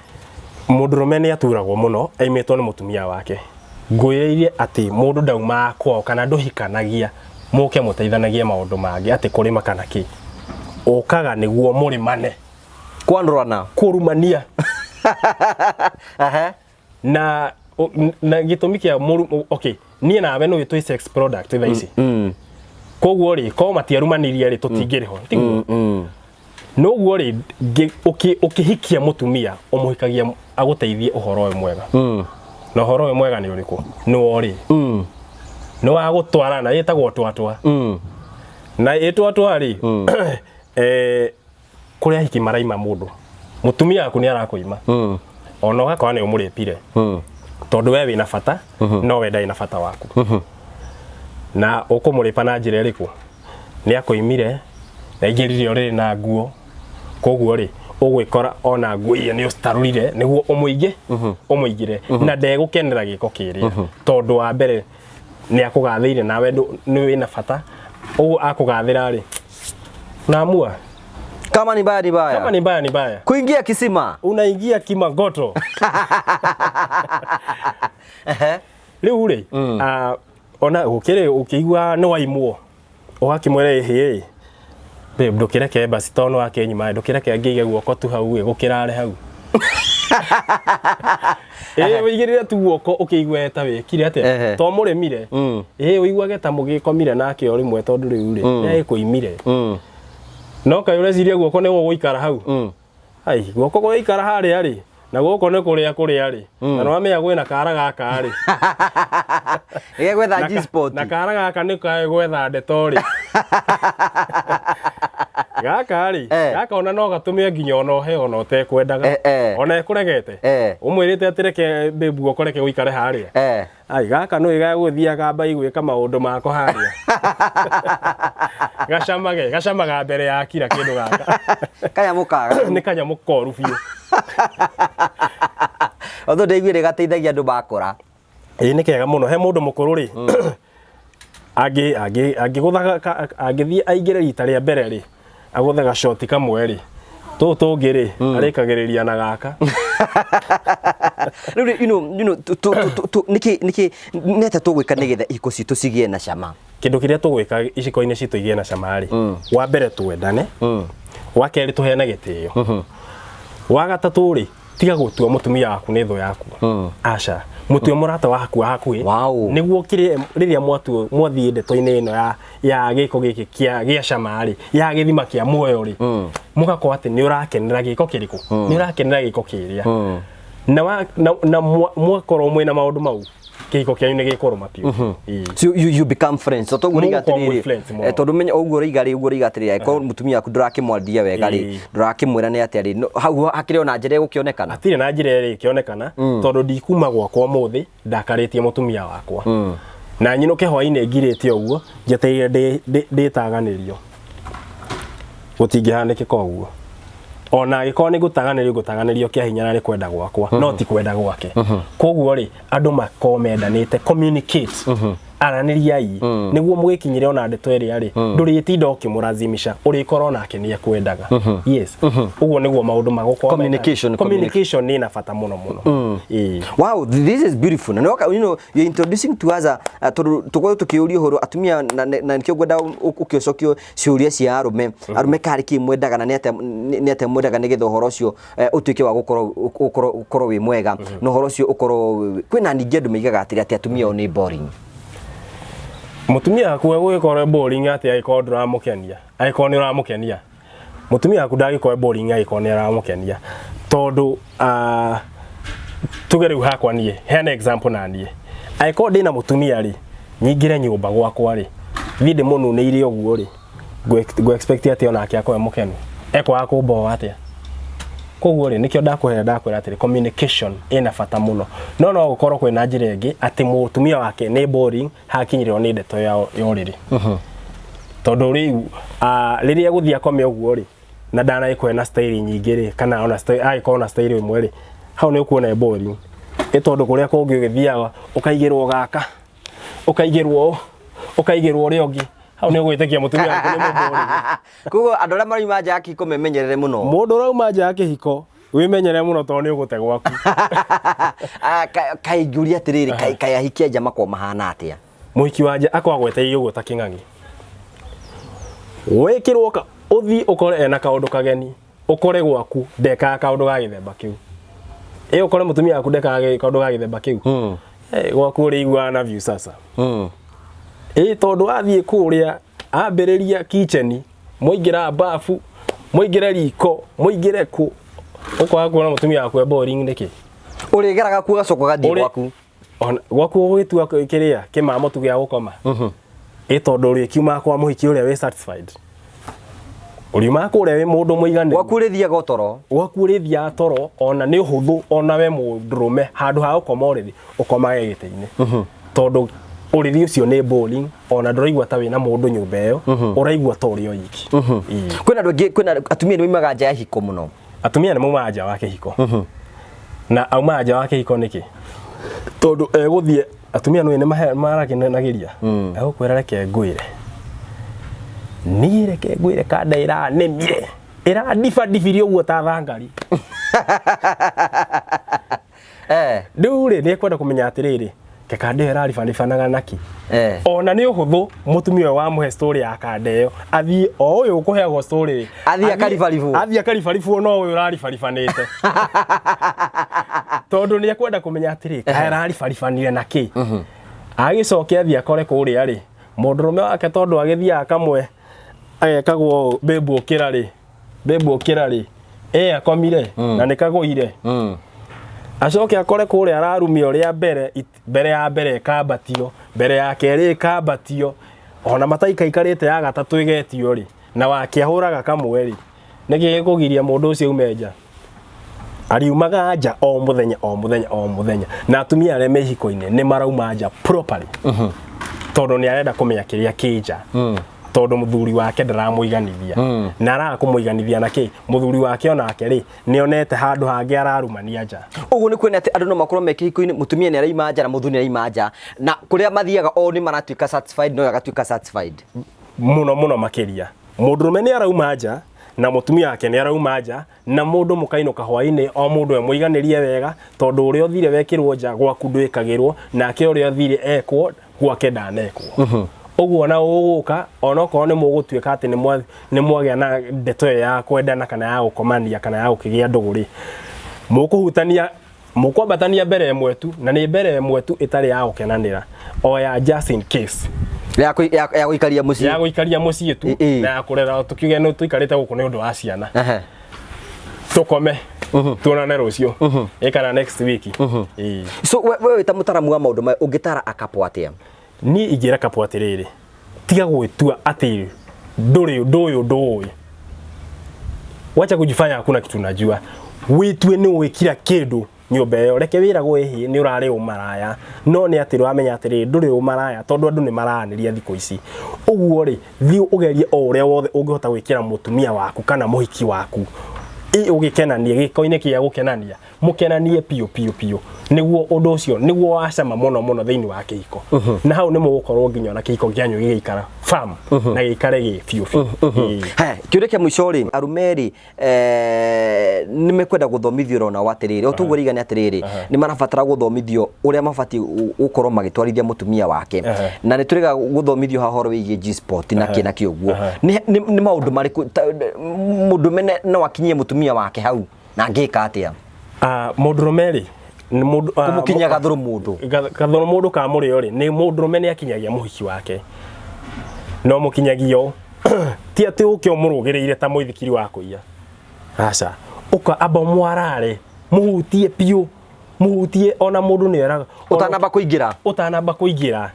Mũndũrũme nĩ aturagwo mũno aimĩtwo nĩ mũtumia wake. Ngwĩrĩire atĩ mũndũ ndaumaga kwao kana ndũhikanagia mũke mũteithanagie maũndũ mangĩ atĩ kũrĩma kana kĩ. Ũkaga nĩguo mũrĩmane. Kwanũrana. Kũrumania. Na na gĩtũmi kĩa mũru, okay, niĩ nawe nĩ twĩ sex product thaa ici. Koguo rĩ, korwo matiarumanirie rĩ, tũtingĩrĩ ho. Tiguo? Noguo rĩ, ũkĩhikia mũtumia, ũmũhikagia agũteithie ũhoro ũyũ mwega. Na ũhoro ũyũ mwega nĩ ũrĩkũ? Nĩ wa ũrĩ. Nĩ wa gũtwarana, ĩtagwo twatwa. Na ĩtwatwa rĩ, kũrĩ ahiki maraima mũndũ. Mũtumia waku nĩ arakũima. Ona ũgakora nĩ ũmũrĩpire. Tondũ we wĩna bata, no we ndarĩ na bata waku. Na ũkũmũrĩpa na njĩra ĩrĩkũ? Nĩ akũimire, na aingĩrire ũrĩrĩ na nguo. Koguo rĩ, ũgwĩkora ona nguo iria nĩ ũcitarũrire nĩguo ũmũingĩre. Na ndegũkenera gĩko kĩrĩa. Tondũ wa mbere nĩ akũgathĩire nawe nĩ wĩna bata. Ũguo akũgathĩra rĩ, naamua. Kama ni mbaya ni mbaya. Kama ni mbaya ni mbaya. Kuingia kisima. Unaingia kimagoto. Rĩu rĩ, ona ũkĩrĩ ũkĩigua nĩ waimwo, ũgakĩmwĩra ĩhĩ, babe, ndũkĩreke basi tondũ nĩ wakĩnyima, ndũkĩreke ngĩige guoko tu hau ĩ, gũkĩrare hau. Ĩ, ũigĩrĩre tu guoko ũkĩigue ta wĩkire atĩa? To mũrĩmire. Ĩ, ũiguage ta mũgĩkomire nake o rĩmwe tondũ rĩu rĩ, nĩ agĩkũimire. No kaĩ ũreciria guoko nĩ gũgũikara hau? Ai, guoko gũgũikara harĩa rĩ, na gũkũ nĩ kũrĩa kũrĩa rĩ. Na nĩ wamenya kwĩna kara gaka rĩ. Ĩge gwetha G-spot. Na kara gaka nĩ kaĩ gwetha ndeto rĩ. Gaka rĩ, gaka ona no gatũme nginya ona ũhe ona ũtekwendaga. Ona ĩkũregete. Ũmwĩrĩte atĩ reke babe guoko reke gũikare harĩa. Ai, gaka nĩ gagũthiĩ akamba gwĩka maũndũ mako harĩa. Gacamage, gacamaga mbere ya kira kĩndũ gaka. Kanyamũ kaga. Nĩ kanyamũ koru biũ. Although ndaiguire gateithagia andũ makũra. Ĩĩ nĩ kega mũno. He mũndũ mũkũrũ rĩ, angĩgũtha angĩthiĩ aingĩre rita rĩa mbere rĩ, agũthe gacoti kamwe rĩ, tũtũ tũngĩ rĩ, arĩkagĩrĩria na gaka. Rĩu you know, nĩkĩ nĩkĩ nĩ atĩa tũgwĩka nĩgetha ihiko citũ cigĩe na cama? Kĩndũ kĩrĩa tũgwĩka iciko-inĩ citũ igĩe na cama rĩ, wa mbere twendane, wa kerĩ tũheane gĩtĩo, wa gatatũ rĩ, tiga gũtua mũtumia waku nĩ thũ yaku. Aca, mũtue mũrata waku wa hakuhĩ. Nĩguo kĩrĩa rĩrĩa mwathiĩ ndeto-inĩ ĩno ya gĩko gĩkĩ gĩa cama rĩ, ya gĩthima kĩa muoyo rĩ, mũgakorwo atĩ nĩ ũrakenera gĩko kĩrĩkũ? Nĩ ũrakenera gĩko kĩrĩa. Na mwakorwo mwĩna maũndũ mau, kĩhiko kĩanyu nĩ gĩkũrũma biũ. So you become friends. So toguo rĩiga atĩrĩrĩ, tondũ menya ũguo rĩiga rĩ, ũguo rĩiga atĩrĩrĩ, angĩkorwo mũtumia waku ndũrakĩmwarĩria wega rĩ, ndũrakĩmwĩra nĩ atĩa rĩ, hau hakĩrĩ ona njĩra ĩgũkĩonekana. Hatirĩ na njĩra ĩrĩkĩonekana, tondũ ndikuma gwakwa ũmũthĩ ndakarĩtie mũtumia wakwa. Na nyinũke hwainĩ ngirĩte ũguo, njetereire ndĩtaganĩrio. Gũtingĩhanĩkĩka ũguo. Ona angĩkorwo nĩ ngũtaganĩrio, ngũtaganĩrio kĩa hinya na nĩ kwenda gwakwa, no ti kwenda gwake. Koguo rĩ, andũ makorwo mendanĩte, communicate. Aranĩriai nĩguo mũgĩkinyĩre ona ndeto ĩrĩa rĩ, ndũrĩtinda ũkĩmũrazimisha, ũrĩkorwo nake nĩ ekwendaga. Yes. Ũguo nĩguo maũndũ magũkorwo. Communication, Communication nĩ ina bata mũno mũno. Wow, this is beautiful. Na you know, you're introducing to us tondũ tũkorwo tũkĩũria ũhoro atumia na nĩkĩo ngwenda ũkĩcokio ciũria cia arũme. Arũme karĩ kĩ mwendaga na nĩ atĩa mwendaga nĩgetha ũhoro ũcio ũtuĩke wa gũkorwo wĩ mwega. Na ũhoro ũcio ũkorwo kwĩna ningĩ andũ maigaga atĩrĩ atĩ atumia ao nĩ boring. Mũtumia waku egũgĩkorwo e boring atĩa angĩkorwo ndũramũkenia? Angĩkorwo nĩ ũramũkenia, mũtumia waku ndangĩkorwo e boring angĩkorwo nĩ aramũkenia, tondũ tuge rĩu hakwa niĩ heana example na niĩ, angĩkorwo ndĩna mũtumia rĩ, nyingĩre nyũmba gwakwa rĩ, thiĩ ndĩmũnunĩire ũguo rĩ, ngũ expect atĩ onake akorwo e mũkenu? Ekwaga kũmboa atĩa? Koguo rĩ, nĩkĩo ndakũhera ndakwĩra atĩrĩ, communication ĩna bata mũno. No no gũkorwo kwĩna njĩra ĩngĩ atĩ mũtumia wake nĩ boring, hakinyĩrĩrwo nĩ ndeto ya ũrĩrĩ. Tondũ rĩu rĩrĩa egũthiĩ akome ũguo rĩ, na ndanagĩkorwo ena style nyingĩ rĩ, kana ona style agĩkorwo na style ĩmwe rĩ, hau nĩ ũkuona e boring. Ĩ tondũ kũrĩa kũngĩ ũgĩthiaga ũkaigĩrwo gaka, ũkaigĩrwo ũũ, ũkaigĩrwo ũrĩa ũngĩ, hau nĩ ũgwĩtĩkia mũtumia waku nĩ mũboring. Koguo andũ arĩa marauma nja ya kĩhiko memenyerere mũno. Mũndũ ũrauma nja ya kĩhiko wĩmenyere mũno tondũ nĩ ũgũte gwaku. Kaĩ ngĩũria atĩrĩrĩ, kaĩ ahiki a nja makoragwo mahana atĩa? Mũhiki wa nja akoragwo agwetereire ũguo ta kĩng'ang'i. Wĩkĩrwo ũthiĩ ũkore ena kaũndũ kageni, ũkore gwaku ndekaga kaũndũ ga gĩthemba kĩu. Ĩ ũkore mũtumia waku ndekaga kaũndũ ga gĩthemba kĩu. Gwaku ũrĩiguaga na view sasa. Ĩ tondũ wathiĩ kũrĩa ambĩrĩria kitchen, mũingĩra bafu, mũingĩre riko, mũingĩre kũ, ũkwaga kuona mũtumia waku e boring nĩkĩ? Ũrĩgeraga kuo ũgacoka ũgathiĩ gwaku. Ona gwaku ũgĩtua kĩrĩa kĩmamo tu gĩa gũkoma. Ĩ tondũ ũrĩkiumaga kwa mũhiki ũrĩa wĩ satisfied. Ũriumaga kũrĩa wĩ mũndũ mũiganĩru. Gwaku ũrĩthiaga o toro. Gwaku ũrĩthiaga toro, ona nĩ ũhũthũ ona we mũndũrũme handũ ha gũkoma ũrĩrĩ ũkomage gĩtĩ-inĩ. Tondũ ũrĩrĩ ũcio nĩ boring, ona ndũraigua ta wĩna mũndũ nyũmba ĩyo, ũraigua ta ũrĩ o iki. Ĩĩ. Kwĩna andũ aingĩ, kwĩna atumia nĩ maumaga nja ya ihiko mũno. Atumia nĩ maumaga nja wa kĩhiko. Na aumaga nja wa kĩhiko nĩkĩ? Tondũ egũthiĩ, atumia nĩ nĩ marakenanagĩria. Egũkwĩra reke ngwĩre. Niĩ reke ngwĩre kanda ĩranemire. Ĩrandibandibire ũguo ta thangari. Rĩu rĩ, nĩ ekwenda kũmenya atĩrĩrĩ, ke kanda ĩyo ĩraribaribanaga naki? Ona nĩ ũhũthũ mũtumia ũyũ wamũhe story ya kanda ĩyo, athiĩ o ũyũ ũkũheagwo story. Athiĩ akaribaribwo. Athiĩ akaribaribwo no ũyũ ũraribaribanĩte. Tondũ nĩ ekwenda kũmenya atĩrĩ, kaĩ araribaribanire na kĩ? Agĩcoke athiĩ akore kũrĩa rĩ, mũndũrũme wake tondũ agĩthiaga kamwe agekagwo ũũ, babe ũkĩra rĩ, babe ũkĩra rĩ, ĩ akomire na nĩ kagũire. Acoke akore kũrĩa ararumio rĩa mbere, mbere ya mbere ĩkambatio, mbere ya kerĩ ĩkambatio, ona mataikaikarĩte ya gatatũ ĩgetio rĩ, na wake ahũraga kamwe rĩ, nĩkĩ gĩkũgiria mũndũ ũcio aume nja? Ariumaga nja o mũthenya o mũthenya o mũthenya. Na atumia arĩa me ihiko-inĩ nĩ marauma nja properly. Tondũ nĩ arenda kũmenya kĩrĩa kĩ nja. Tondũ mũthuri wake ndaramũiganithia. Na araga kũmũiganithia na kĩ? Mũthuri wake onake rĩ, nĩ onete handũ hangĩ ararumania nja. Ũguo nĩ kuona atĩ andũ no makorwo me kĩhiko-inĩ, mũtumia nĩ araima nja na mũthuri nĩ araima nja, na kũrĩa mathiaga o nĩ maratuĩka satisfied na ũyũ agatuĩka satisfied. Mũno mũno makĩria. Mũndũrũme nĩ arauma nja na mũtumia wake nĩ arauma nja, na mũndũ mũkainũka hwainĩ o mũndũ emũiganĩrie wega, tondũ ũrĩa ũthire wekĩrwo nja gwaku ndwĩkagĩrwo, nake ũrĩa ũthire ekwo gwake ndanekwo. Ũguo ona ũgũka onokorwo nĩ mũgũtuĩka atĩ nĩ mwagĩa na ndeto ĩyo ya kwendana kana ya gũkomania kana ya gũkĩgĩa ndũgũ rĩ, mũkũhutania, mũkwambatania mbere ĩmwe tu, na nĩ mbere ĩmwe tu ĩtarĩ ya gũkenanĩra, o ya just in case. Ya gũikaria mũciĩ. Ya gũikaria mũciĩ tu, na ya kũrera, tũkiuge nĩ tũikarĩte gũkũ nĩ ũndũ wa ciana. Tũkome, tuonane rũciũ, ĩ kana next week. Ĩĩ. So we wĩ ta mũtaramu wa maũndũ maya, ũngĩtara akapo atĩa? Niĩ ingĩra kapo atĩrĩrĩ, tiga gwĩtua atĩ ndũrĩ ũndũ ũyũ ndũĩ. Wacha kujifanya hakuna kitu unajua. Wĩtue nĩ ũĩ kila kĩndũ nyũmba ĩyo. Reke wĩragwo ĩhĩ nĩ ũrarĩ ũmaraya, no nĩ atĩ ũramenya atĩrĩrĩ ndũrĩ ũmaraya tondũ andũ nĩ maranĩria thikũ ici. Ũguo rĩ, thiĩ ũgerie o ũrĩa wothe ũngĩhota gwĩkĩra mũtumia waku kana mũhiki waku ĩ ũgĩkenanie gĩko-inĩ kĩa gũkenania, mũkenanie biũ biũ biũ, nĩguo ũndũ ũcio nĩguo wacama mũno mũno thĩinĩ wa kĩhiko. Na hau nĩ mũgũkorwo nginya ona kĩhiko kĩanyu gĩgĩikara firm na gĩikare gĩ biũ biũ. Ĩĩ. Haya, kĩũria kĩa mũico rĩ, arũme rĩ, nĩ mekwenda gũthomithio ona o atĩrĩrĩ, o toguo rĩigana atĩrĩrĩ, nĩ marabatara gũthomithio ũrĩa mabatiĩ gũkorwo magĩtwarithia mũtumia wake. Na nĩ tũrĩga gũthomithio haha ũhoro wĩgiĩ G-spot na kĩ na kĩ ũguo. Nĩ maũndũ marĩkũ mũndũrũme no akinyie mũtumia wake hau na angĩka atĩa? Mũndũrũme rĩ, Nĩ mũndũ Kũmũkinyia gathũrũ mũndũ. Gathũrũ mũndũ ka mũrĩo rĩ, nĩ mũndũrũme nĩ akinyagia mũhiki wake. No mũkinyagia ũũ, ti atĩ ũke ũmũrũgĩrĩire ta mũithikiri wa kũiya. Aca, ũka amba ũmwarare, mũhutie biũ, mũhutie ona mũndũ nĩ eraga. Ũtanamba kũingĩra. Ũtanamba kũingĩra.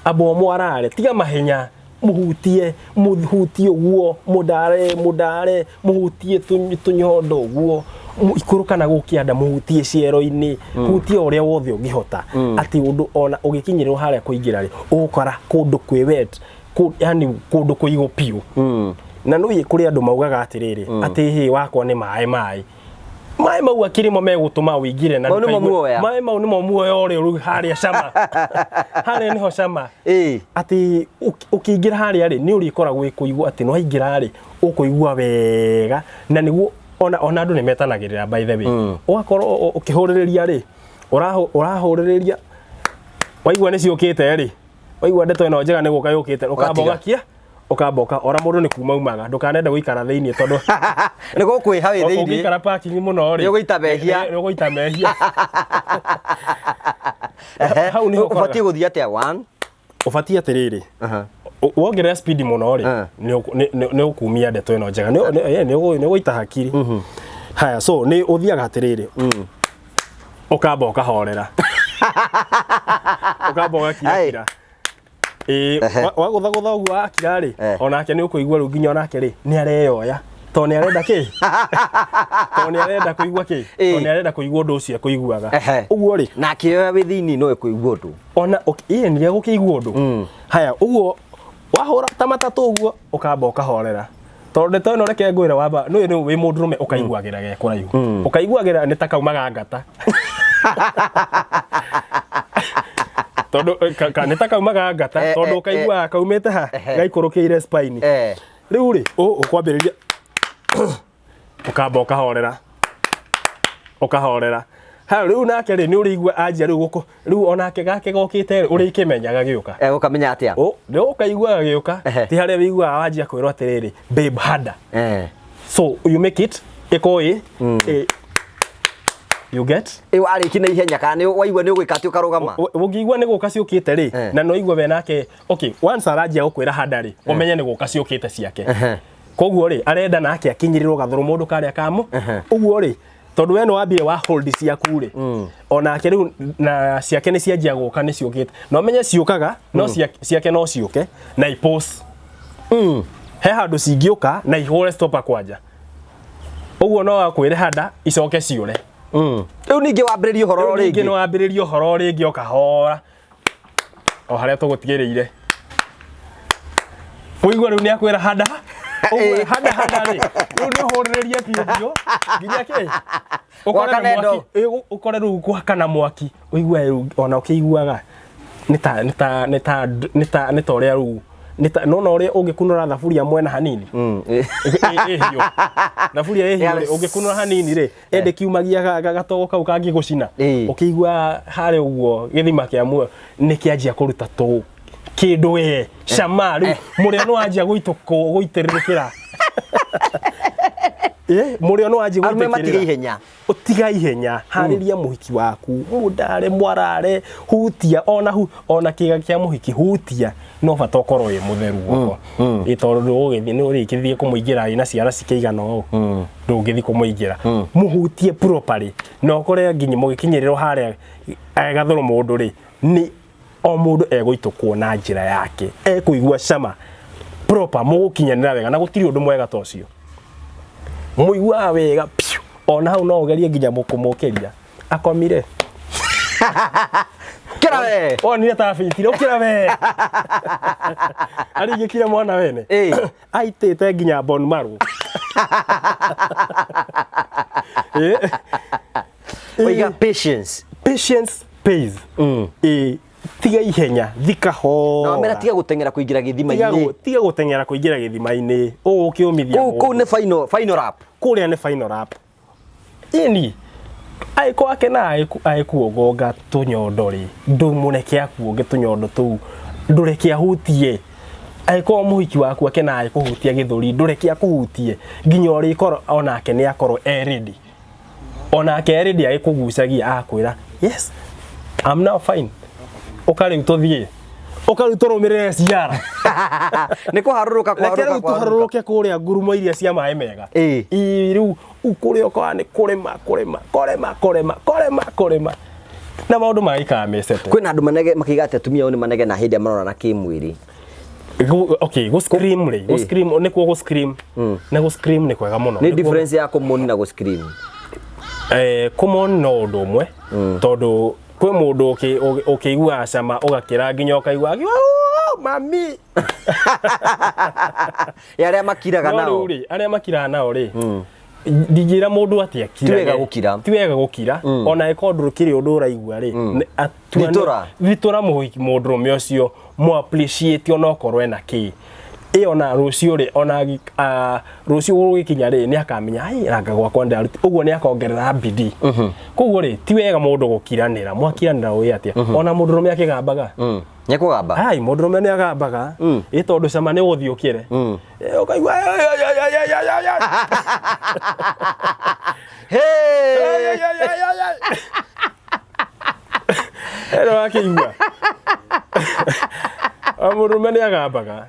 Amba ũmwarare, tiga mahenya, mũhutie, mũhutie ũguo, mũndare, mũndare, mũhutie tũnyondo ũguo, ikũrũka na gũkĩa nda, mũhutie ciero-inĩ, hutie ũrĩa wothe ũngĩhota, atĩ ũndũ ona ũgĩkinyĩrĩrwo harĩa kũingĩra rĩ, ũgũkora kũndũ kwĩ wet, yani kũndũ kũigũ biũ. Na nĩ kũrĩ andũ maugaga atĩrĩrĩ, atĩ hĩ wakwa nĩ maĩ maĩ. Maĩ mau akĩrĩ mo megũtũma ũingĩre na Mau nĩmo ndũkaigue- muoya. Maĩ mau nĩmo muoya ũrĩa rĩu harĩa cama. Harĩa nĩho cama. Atĩ ũkĩingĩra harĩa rĩ, nĩ ũrĩkoragwo ĩkũigua atĩ nĩwaingĩra rĩ, ũkũigua wega na nĩguo ona andũ nĩ metanagĩrĩra by the way. Ũgakorwo ũkĩhũrĩrĩria rĩ, ũrahũrĩrĩria, waigua nĩ ciũkĩte rĩ, waigua ndeto ĩno njega nĩ gũka yũkĩte, ũkamba Ũgatiga. ũgakia, ũkamba ũka, ona mũndũ nĩ kuma umaga, ndũkanende gũikara thĩiniĩ tondũ Nĩ gũkwĩha wĩ thĩiniĩ. Ũngĩikara parking mũno rĩ, Nĩ ũgũita mehia. Nĩ ũgũita mehia. Hau nĩho ũkoraga. Ũbatiĩ gũthiĩ atĩa? One. Ũbatiĩ atĩrĩrĩ, wongerera speed mũno rĩ, nĩ ũkumia ndeto ĩno njega. Nĩ ũgũita hakiri. Haya, so nĩ ũthiaga atĩrĩrĩ, ũkamba ũkahorera. Ũkamba ũgakirakira. Wagũthagũtha ũguo wakira rĩ, onake nĩ ũkũigua rĩu nginya onake rĩ, nĩ areyoya. Tondũ nĩ arenda kĩ? Tondũ nĩ arenda kũigua kĩ? Tondũ nĩ arenda kũigua ũndũ ũcio ekũiguaga. Ũguo rĩ, Na akĩoya wĩ thĩiniĩ no ekũigua ũndũ. Ona ĩĩ nĩ egũkĩigua ũndũ. Haya, ũguo wahũra ta matatũ ũguo, ũkamba ũkahorera. Tondũ ndeto ĩno reke ngwĩre wamba, nĩ ũyũ wĩ mũndũrũme ũkaiguagĩra ge kũraihu. Ũkaiguagĩra nĩ ta kaumaga ngata. Tondũ nĩ ta kaumaga ngata, tondũ ũkaiguaga kaumĩte ha, gaikũrũkĩire spine. Rĩu rĩ, ũkwambĩrĩria ũkamba ũkahorera. Ũkahorera. Ha, rĩu nake rĩ, nĩ ũrĩigua anjia rĩu gũkũ, rĩu onake gake gokĩte rĩ, ũrĩkĩmenya gagĩũka. Ũkamenya atĩa? Nĩ ũkaigua gagĩũka, ti harĩa wĩiguaga wanjia kwĩrwo atĩrĩrĩ, babe, harder. So you make it, ĩko ĩ, ĩ, you get? Ĩ warĩkia na ihenya kana nĩ waigua nĩ ũgwĩka atĩ ũkarũgama? Ũngĩigua nĩ gũka ciũkĩte rĩ, na no igua we nake, okay, once aranjia gũkwĩra harder rĩ, ũmenye nĩ gũka ciũkĩte ciake. Koguo rĩ, arenda nake akinyĩrĩrwo gathũrũ mũndũ karĩa kamũ. Ũguo rĩ, tondũ we nĩ wambire wa hold ciaku rĩ, onake rĩu na ciake nĩ cianjia gũka nĩ ciũkĩte. Na ũmenye ciũkaga, no ciake no ciũke na i pause. He handũ cingĩũka na ihũre stopper kwanja. Ũguo no akwĩre handa icoke ciũre. Rĩu ningĩ wambĩrĩrie ũhoro Rĩu ningĩ rĩngĩ. nĩ wambĩrĩrie ũhoro rĩngĩ ũkahora. O harĩa tũgũtigĩrĩire. Ũigua rĩu nĩ akwĩra handa. Ũguo handa handa rĩ. Rĩu nĩ ũhũrĩrĩrie biũ biũ. Nginya kĩ? Ũkore Gwakana rĩu endo. mwaki, ũkore rĩu gwakana mwaki. Ũigue rĩu ona ũkĩiguaga nĩ ta, nĩ ta, nĩ ta, nĩ ta, nĩ ta ũrĩa rĩu, nĩ ta, nĩwona ũrĩa ũngĩkunũra thaburia mwena hanini? Ĩ hiũ. Thaburia ĩ hiũ rĩ, ũngĩkunũra hanini rĩ, ĩndĩ kiumagia gatogo kau kangĩgũcina. Ũkĩigua harĩa ũguo gĩthima kĩa muoyo nĩ kĩanjia kũruta tũ kĩndũ we cama rĩu mũrĩo nĩ wanjia gũitĩrĩrĩkĩra. Mũrĩo nĩ wanjia Arũme matige gũitĩkĩrĩra. ihenya. Ũtiga ihenya, harĩria mũhiki waku, mũndare, mwarare, hutia, ona hu, ona kĩga kĩa mũhiki hutia, no bata ũkorwo wĩ mũtheru guoko. Ĩ tondũ ndũgũgĩthiĩ, nĩ ũrĩkĩthiĩ kũmũingĩra ĩna ciara cikĩigana ũũ. Ndũngĩthiĩ kũmũingĩra. Mũhutie properly, na ũkore nginya mũgĩkinyĩrĩrwo harĩa gathũrũ mũndũ rĩ, nĩ o mũndũ egũitũkwo na njĩra yake, ekũigua cama proper, mũgũkinyanĩra wega, na gũtirĩ ũndũ mwega ta ũcio. Mũiguaga wega piu, ona hau no ũgerie nginya kũmũkĩria. Akomire. Kĩra we. Onire ta bĩtire, ũkĩra we. Aringĩkire mwana wene. Aitĩte nginya bone marrow. Oiga patience. Patience pays. Tiga ihenya, thika hora. Na wamera tiga gũteng'era kũingĩra gĩthima-inĩ. Tiga gũteng'era kũingĩra gĩthima-inĩ. Ũũ ũkĩũmithia Kũu, kũu nĩ final, final lap. Kũrĩa nĩ final lap. Ĩni, agĩkorwo akena agĩkuongonga tũnyondo rĩ, ndũmũreke akuonge tũnyondo tũu, ndũreke ahutie. Angĩkorwo mũhiki waku akena agĩkũhutia gĩthũri, ndũreke akũhutie nginya ũrĩkorwo onake nĩ akorwo e ready. Onake e ready agĩkũgucagia akwĩra, Yes, I'm now fine. Ũka rĩu tũthiĩ, ũka rĩu tũrũmĩrĩre ciara. Nĩ kũharũrũka. Reke rĩu kũharũrũka, kũharũrũka. Tũharũrũke kũrĩa ngurumo iria cia maĩ mega. Ĩ, rĩu rĩu kũrĩa ũkoraga nĩ kũrĩma kũrĩma kũrĩma kũrĩma kũrĩma kũrĩma na maũndũ magaikara mecete. Kwĩna andũ manege makiuga atĩ atumia ao nĩ manegena hĩndĩ ĩrĩa marona kĩmwĩrĩ. Okay, gũ scream rĩ, gũ scream nĩkuo gũ scream na gũ scream nĩ kwega mũno. Nĩ difference ya kũmoni na gũ scream? Kũmon no ũndũ ũmwe, tondũ kwĩ mũndũ ũkĩiguaga cama ũgakĩra nginya ũkaigua akiuga, "Oh, mami." Ya arĩa makiraga No nao. rĩu rĩ, arĩa makiraga nao rĩ, ndingĩra mũndũ atĩ akirage. Ti wega gũkira. Ti wega gũkira, ona ĩkorwo ndũkĩrĩ ũndũ ũraigua rĩ, Thitũra. Thitũra mũndũrũme ũcio, mũ appreciate ona okorwo ena kĩ ĩyo, na rũciũ rĩ, ona rũciũ gũgĩkinya rĩ, nĩ akamenya ai ranga gwakwa ndaruti ũguo, nĩ akongerera bidii. Koguo rĩ, ti wega mũndũ gũkiranĩra. Mwakiranĩra ũĩ atĩa, ona mũndũrũme akĩgambaga. Nĩekũgamba. Ai, mũndũrũme nĩ agambaga, ĩ tondũ cama nĩ ũgũthiĩ ũkĩre. Ũkaigua "Ai, ai, ai, ai, ai, ai, ai, ai." Hey! Ai, ai, ai, ai, ai, ai. Ĩno wakĩigua O mũndũrũme nĩ agambaga.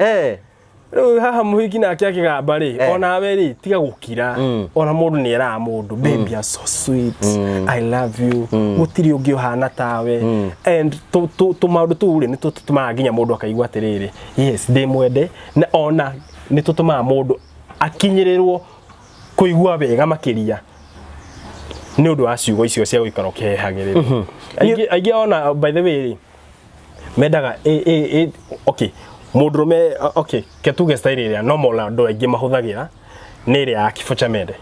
Rĩu haha mũhiki nake akĩgamba rĩ, onawe rĩ, tiga gũkira. Ona mũndũ nĩ eraga mũndũ, "Baby, you're so sweet, I love you, gũtirĩ ũngĩ ũhana tawe." And tũmaũndũ tũu rĩ, nĩ tũtũmaga nginya mũndũ akaigua atĩrĩrĩ, yes, ndĩ mwende, na ona nĩ tũtũmaga mũndũ akinyĩrĩrwo kũigua wega makĩria nĩ ũndũ wa ciugo icio cia gũikara ũkĩhehagĩrĩrwo. Aingĩ ona, by the way rĩ, mendaga okay, mũndũrũme, okay, ke tuge style ĩrĩa normal andũ aingĩ mahũthagĩra nĩ ĩrĩa ya kifo cha mende.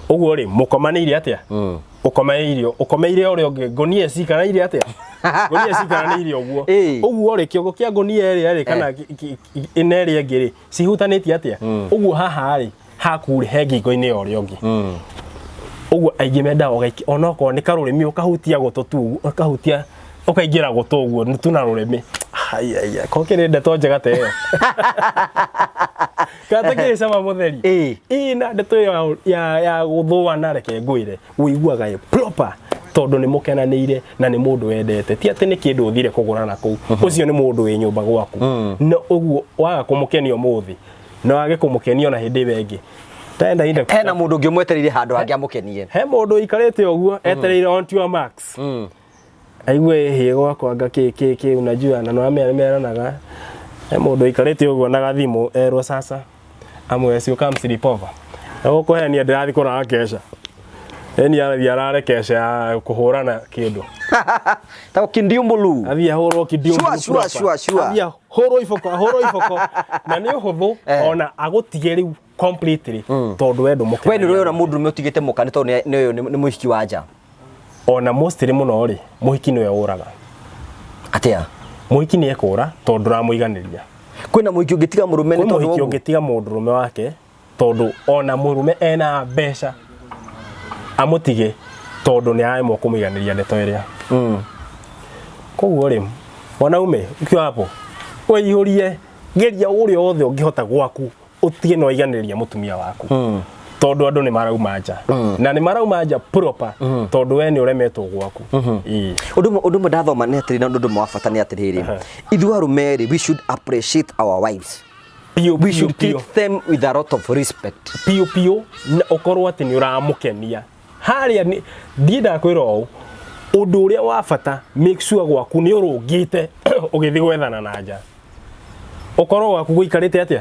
Ũguo rĩ, mũkomanĩire atĩa? Ũkomeire ũkomeire ũrĩa ũngĩ, ngũnia ciikaranĩire atĩa? Ngũnia ciikaranĩire ũguo. Ũguo rĩ, kĩongo kĩa ngũnia ĩrĩa rĩ, kana ĩna ĩrĩa ĩngĩ rĩ, cihutanĩtie atĩa? Ũguo haha rĩ, haku rĩ, he ngingo-inĩ ya ũrĩa ũngĩ. Ũguo aingĩ mendaga ũgaikia onokorwo nĩ karũrĩmĩ, ũkahutia gũtũ tu ũguo, ũkahutia ũkaingĩra gũtũ ũguo nĩ tu na rũrĩmĩ. Ai, ai, ko kĩrĩ ndeto njega ta ĩyo, kana takĩrĩ cama mũtheri? Ĩ, na ndeto ĩyo ya gũthũana, reke ngwĩre, ũiguaga ĩ proper tondũ nĩ mũkenanĩire na nĩ mũndũ wendete, ti atĩ nĩ kĩndũ ũthire kũgũra na kũu. Ũcio nĩ mũndũ wĩ nyũmba gwaku, na ũguo waga kũmũkenia ũmũthĩ, no wage kũmũkenia ona hĩndĩ ĩyo ĩngĩ. Tenda inde. Hena mũndũ ũngĩ ũmwetereire handũ hangĩ amũkenie. He mũndũ ũikarĩte ũguo etereire on to your max, aigue hĩ gwakwa anga kĩ kĩ kĩ, unajua, na no meranaga. He mũndũ ũikarĩte ũguo na gathimũ, erwo sasa amwe cio come sleep over na gũkũhenia, ndĩrathiĩ kũrara kesha, ĩni arathiĩ arare kesha ya kũhũrana kĩndũ. Ta kindiumbulu. Athiĩ ahũrwo kindiũ. Sure. Athiĩ ahũrwo iboko, ahũrwo iboko, na nĩ ũhũthũ ona agũtige rĩu completely tondũ we ndũmũkenagia. We nĩ ũrona mũndũrũme ũtigĩte mũka nĩ tondũ nĩ mũhiki wa nja? Ona mostly mũno rĩ, mũhiki nĩwe ũraga. Atĩa? Mũhiki nĩ ekũra tondũ ndũramũiganĩria. Kwĩna mũhiki ũngĩtiga mũrũme nĩ Kwĩ tondũ mũhiki wa ũguo? Ũngĩtiga mũndũrũme wake tondũ ona mũrũme ena mbeca, amũtige tondũ nĩ aremwo kũmũiganĩria ndeto ĩrĩa. Koguo rĩ, mwanaume ukiwa hapo, wĩihũrie, geria ũrĩa wothe ũngĩhota gwaku, ũtige no aiganĩria mũtumia waku, tondũ andũ nĩ marauma nja, na nĩ marauma nja proper, tondũ we nĩ ũremetwo gwaku. Ĩĩ. Ũndũ ũmwe ndathoma nĩ atĩrĩ, na ũndũ ũmwe wa bata nĩ atĩrĩrĩ, ithuĩ arũme rĩ, we should appreciate our wives. Piũ. We Piũ. should Piũ. treat them with a lot of respect. Piũ piũ, na ũkorwo atĩ nĩ ũramũkenia harĩa. Ndiendaga kwĩra ũũ, ũndũ ũrĩa wa bata, make sure gwaku nĩ ũrũngĩte ũgĩthiĩ gwethana na nja, ũkorwo gwaku gũikarĩte atĩa.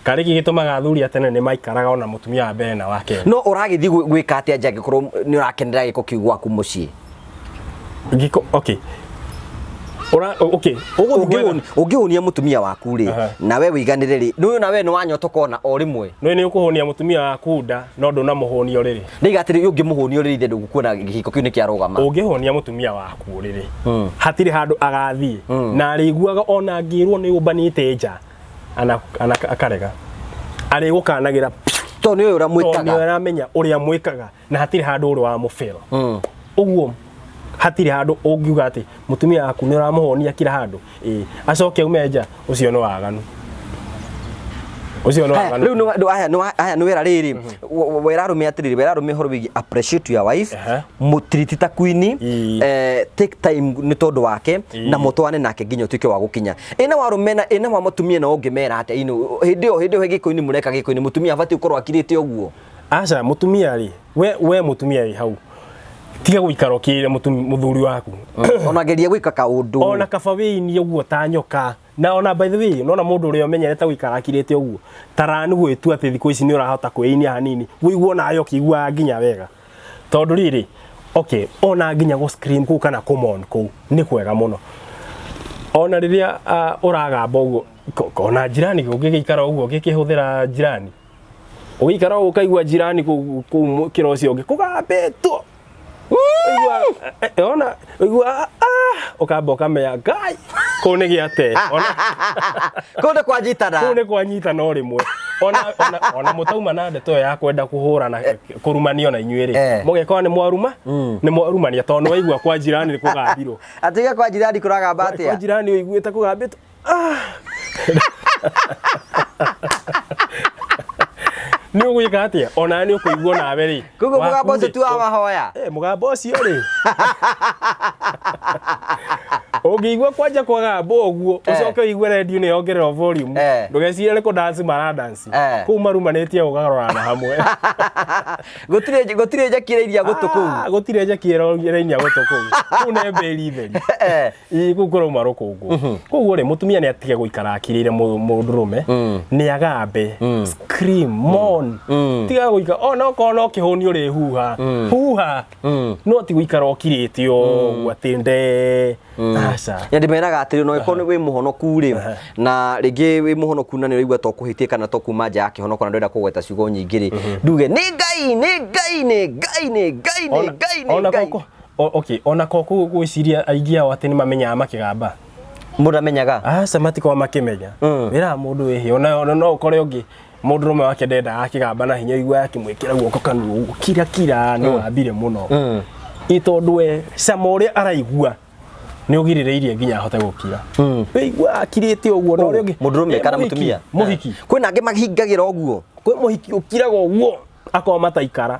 Karĩ kĩ gĩtũmaga athuri a tene nĩ maikaraga ona mũtumia wa mbere na wa kerĩ? No ũragĩthiĩ gwĩka atĩa nja angĩkorwo nĩ ũrakenera gĩko kĩu gwaku mũciĩ? Gĩko, okay, Ura, okay, ũgũthiĩ gwetha. Ũngĩhũnia mũtumia waku rĩ, na we wĩiganĩre rĩ, nĩ na we nĩ wanyotoka ona o rĩmwe. Nĩ ũkũhũnia mũtumia waku nda, no ndũnamũhũnia ũrĩrĩ. Ndaiga atĩrĩ, ũngĩmũhũnia ũrĩrĩ, ithe ndũgũkuona gĩko kĩu nĩ kĩarũgama. Ũngĩhũnia mũtumia waku ũrĩrĩ, hatirĩ handũ agathiĩ, na arĩiguaga ona angĩrwo nĩ ũmbanĩte nja akarega, arĩgũkanagĩra. Tondũ nĩ ũyũ Tondũ nĩ ũrĩa mwĩkaga. Aramenya ũrĩa mwĩkaga, na hatirĩ handũ ũrĩ wa mũbĩro. Ũguo hatirĩ handũ ũngiuga atĩ mũtumia waku nĩ ũramũhũnia kila handũ, ĩĩ, acoke ume nja, ũcio nĩ waganu. Ũcio nĩ Haya, waganu. rĩu nĩ haya nĩ wera rĩrĩ wera arũme atĩrĩrĩ, wera arũme ũhoro wĩgiĩ appreciate your wife, mũtiriti ta queen, take time nĩ tondũ wake na mũtwane nake nginya ũtuĩke wa gũkinya ĩna wa arũme na ĩna wa mũtumia. Na ũngĩmera atĩa ino hĩndĩ ĩyo gĩkũinĩ mũreka gĩkũinĩ, mũtumia abatiĩ gũkorwo akirĩte ũguo? Aca, mũtumia rĩ, we mũtumia wĩ hau, tiga gũikara ũkĩrĩre mũthuri waku. Ona geria gwĩka kaũndũ. Ona kaba wĩinie ũguo ta nyoka. Na ona by the way, nona mũndũ ũrĩa ũmenyerete gũikara akirĩte ũguo tarani gwĩtua atĩ thikũ ici nĩ ũrahota kwĩinia hanini, wĩiguo nawe ũkĩiguaga nginya wega, tondũ rĩrĩ, okay, ona nginya gũ scream kũu kana kũ kũu nĩ kwega mũno. Ona rĩrĩa ũragamba ũguo ona jirani ũngĩgĩikara ũguo ũgĩkĩhũthĩra jirani, ũgĩikara ũguo ũkaigua jirani kũu kũu kĩro ũcio ũngĩ kũgambĩtwo. Ũigua, ona ũigua ũkamba ũkamenya ngai kũu nĩ gĩate. Ona Kũu nĩ kwanjitana. Kũu nĩ kwanyitana o rĩmwe. Ona mũtauma na ndeto ĩyo ya kwenda kũhũrana kũrumanio na inyuĩ rĩ, mũgekora nĩ mwaruma, nĩ mwarumania, tondũ nĩ waigua kwa jirani nĩ kũgambirwo. Atiga kwa jirani kũragamba kwa atĩa? Jirani ũiguĩte kũgambĩtwo. Nĩ ũgwĩka atĩa? Ona nĩ ũkũigua nawe rĩ. Koguo waku mũgambo ũcio rĩ, ti wa mahoya. Mũgambo ũcio rĩ, ũngĩigua kwanja kwagamba ũguo, ũcoke ũigue redio nĩ yongererwo volume, ndũgecirie nĩ kũdanci maradanci. Kũu marumanĩtie ũgarorana hamwe. Gũtirĩ njaki ĩrairia gũtũ kũu. Ah, gũtirĩ njaki ĩrainia gũtũ kũu. Kũu nĩ mbĩri theri. Ĩĩ, kũu kũrauma rũkũngũ. Koguo rĩ, mũtumia nĩ atige gũikara akirĩire mũndũrũme, nĩ agambe, scream, moan, tiga gũikara ona okorwo no kĩhũni ũrĩhuha huha, no ti gũikara ũkirĩte ũguo atĩ nde aca. Na ndĩmeraga atĩrĩ, no ĩkorwo wĩ mũhonoku rĩ, na rĩngĩ wĩ mũhonoku na nĩ ũraigua to kũhĩtie kana to kuma nja ya kĩhonoko, na ndwenda kũgweta ciugo nyingĩ rĩ, nduge nĩ Ngai, nĩ Ngai, nĩ Ngai, nĩ Ngai, nĩ Ngai, nĩ Ona Ngai. Okay, ona ko gwĩciria aingĩ ao atĩ nĩ mamenyaga makĩgamba. Mũndũ amenyaga? Aca, matikoragwo makĩmenya. Wĩraga mũndũ wĩhĩ ona no ũkore ũngĩ mũndũrũme wake ndendaga akĩgamba na hinya, igua akĩmwĩkĩra guoko kanua ũguo, kira kira, nĩ wambire mũno. Ĩ tondũ we cama ũrĩa araigua nĩ ũgirĩrĩirie nginya ahote gũkira, wĩigua akirĩte ũguo na ũrĩa ũngĩ. Mũndũrũme kana Mũhiki, mũtumia? Mũhiki. Kwĩna angĩ mahingagĩra ũguo. Kwĩ mũhiki ũkiraga ũguo akorwo mataikara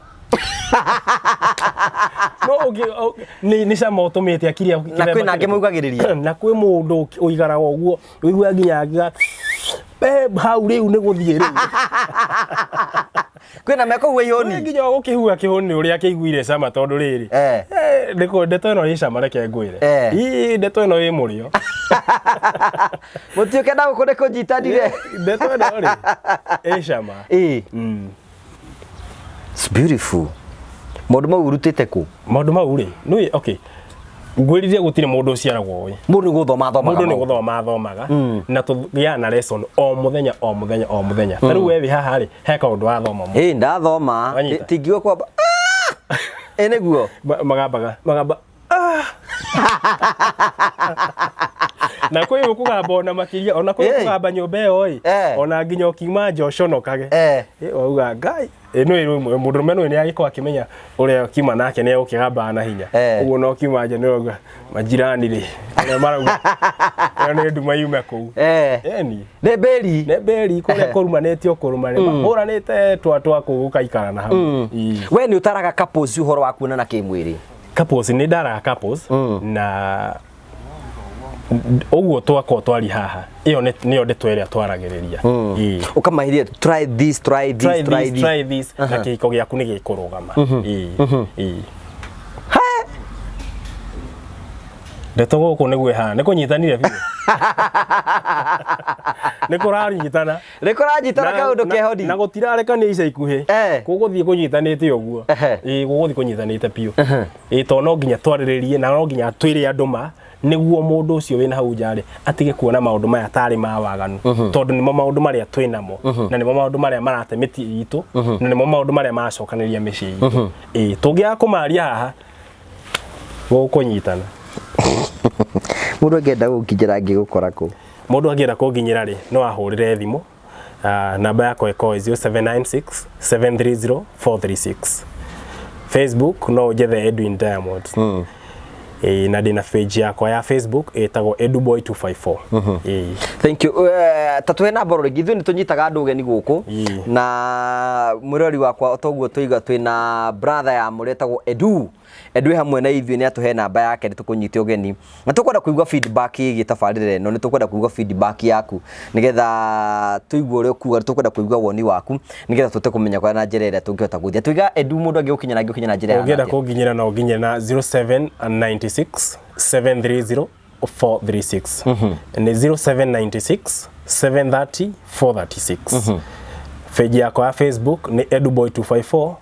no ũngĩ nĩ cama ũtũmĩte akiria. Na kwĩna angĩ maugagĩrĩria. Na kwĩ mũndũ ũikaraga ũguo, ũigua nginya nginya hau rĩu nĩ gũthiĩ rĩu. Kwĩna mekũu Nĩ ihũni. Nginya gũkĩhua kĩhũni ũrĩa akĩiguire cama, tondũ rĩrĩ, nĩ ndeto ĩno ĩ cama, reke ngwĩre. Ii, ndeto ĩno ĩ mũrĩo. Mũtiũke na gũkũ nĩ kũnyitanire. Ndeto ĩno rĩ ĩ cama. It's beautiful. Maũndũ mau ũrutĩte kũ? Maũndũ mau rĩ, nĩ okay, ngwĩrire gũtirĩ mũndũ ũciaragwo ũĩ. Mũndũ nĩ gũthoma athomaga. Mũndũ nĩ maũndũ. Gũthoma athomaga, na tũgĩaga na lesson o mũthenya, o mũthenya, o mũthenya. Ta rĩu we wĩ haha rĩ, he kaũndũ wathoma mũno. Ĩ, ndathoma. Wanyita? Tingiuga kwamba. Ah! Ĩ nĩguo. Magambaga magamba. Ah! Na kwĩ ũkũgamba ona makĩria, ona kwĩ ũkũgamba nyũmba ĩyo ĩ, ona nginya ũkiuma nja ũconokage. Ĩ, wauga ngai ĩ nĩ mũndũrũme nĩ agĩkorwo akĩmenya ũrĩa kiuma nake nĩ egũkĩgambaga na hinya. Ũguo no kiuma nja nĩ ũrauga majirani rĩ, ũrĩa marauga ĩyo nĩ nduma yume kũu. Eni. Nĩ mbĩri. Nĩ mbĩri kũrĩa kũrumanĩtio, kũrumane mahũranĩte twa twa kũu gũkaikara na hamwe. Ii. We nĩ ũtaraga couples ũhoro wa kuonana kĩmwĩrĩ? Couples, nĩ ndaraga couples, na ũguo twakorwo twari haha, ĩyo nĩyo ndeto ĩrĩa twaragĩrĩria. Ĩĩ. Ũkamahiria try this, try this, try try this, this. Try this, na kĩhiko gĩaku nĩ gĩkũrũgama. Ĩĩ. Ĩĩ. Ndeto gũkũ nĩguo ĩhana, nĩ kũnyitanire biũ, nĩ kũranyitana. Nĩ kũranjitana kaũndũ kehoni. Na gũtirarekania ica ikuhĩ. Gũgũthiĩ kũnyitanĩte ũguo. Ĩĩ, gũgũthiĩ kũnyitanĩte biũ. Ĩĩ, tondũ no nginya twarĩrĩrie na no nginya twĩre andũ ma nĩguo mũndũ ũcio wĩna hau nja rĩ atige kuona maũndũ maya tarĩ ma waganu, tondũ nĩmo maũndũ marĩa twĩ namo, na nĩmo maũndũ marĩa marate mĩciĩ itũ, na nĩmo maũndũ marĩa maracokanĩrĩria mĩciĩ itũ. Ĩĩ, tũngĩaga kũmaria haha, gũkũnyitana. Mũndũ angĩenda gũkinyĩra angĩgũkora kũ? Mũndũ angĩenda kũnginyĩra rĩ, no ahũrĩre thimũ. Namba yakwa ĩkorwo 0796 730 436. Facebook no ũnjethe Edwin Diamond. Ĩĩ, na ndĩna page yakwa ya Facebook ĩtagwo Eduboy 254. Ĩĩ. Thank you. Ta tuhe namba rĩngĩ, ithuĩ nĩ tũnyitaga andũ ũgeni gũkũ na mwĩrori wakwa, toguo tũiga twĩna brother ya mũrĩa etagwo Edu. Edu hamwe na ithuĩ nĩ atũhe namba yake, nĩ tũkũnyita ũgeni na tũkwenda kũigua feedback ĩgiĩ tabarĩra ĩno. Nĩ tũkwenda kũigua feedback yaku nĩgetha tũigue ũrĩa ũkuga. Nĩ tũkwenda kũigua woni waku nĩgetha tũhote kũmenya kwa na njĩra ĩrĩa tũngĩhota gũthiĩ. Tuiga Edu, mũndũ angĩgũkinyĩra, angĩgũkinyĩra na njĩra ya Ũngĩenda atĩa? Kũnginyĩra no nginyĩre na 0796 730 436. Nĩ 0796 730 436. Page yakwa ya Facebook nĩ Eduboy 254.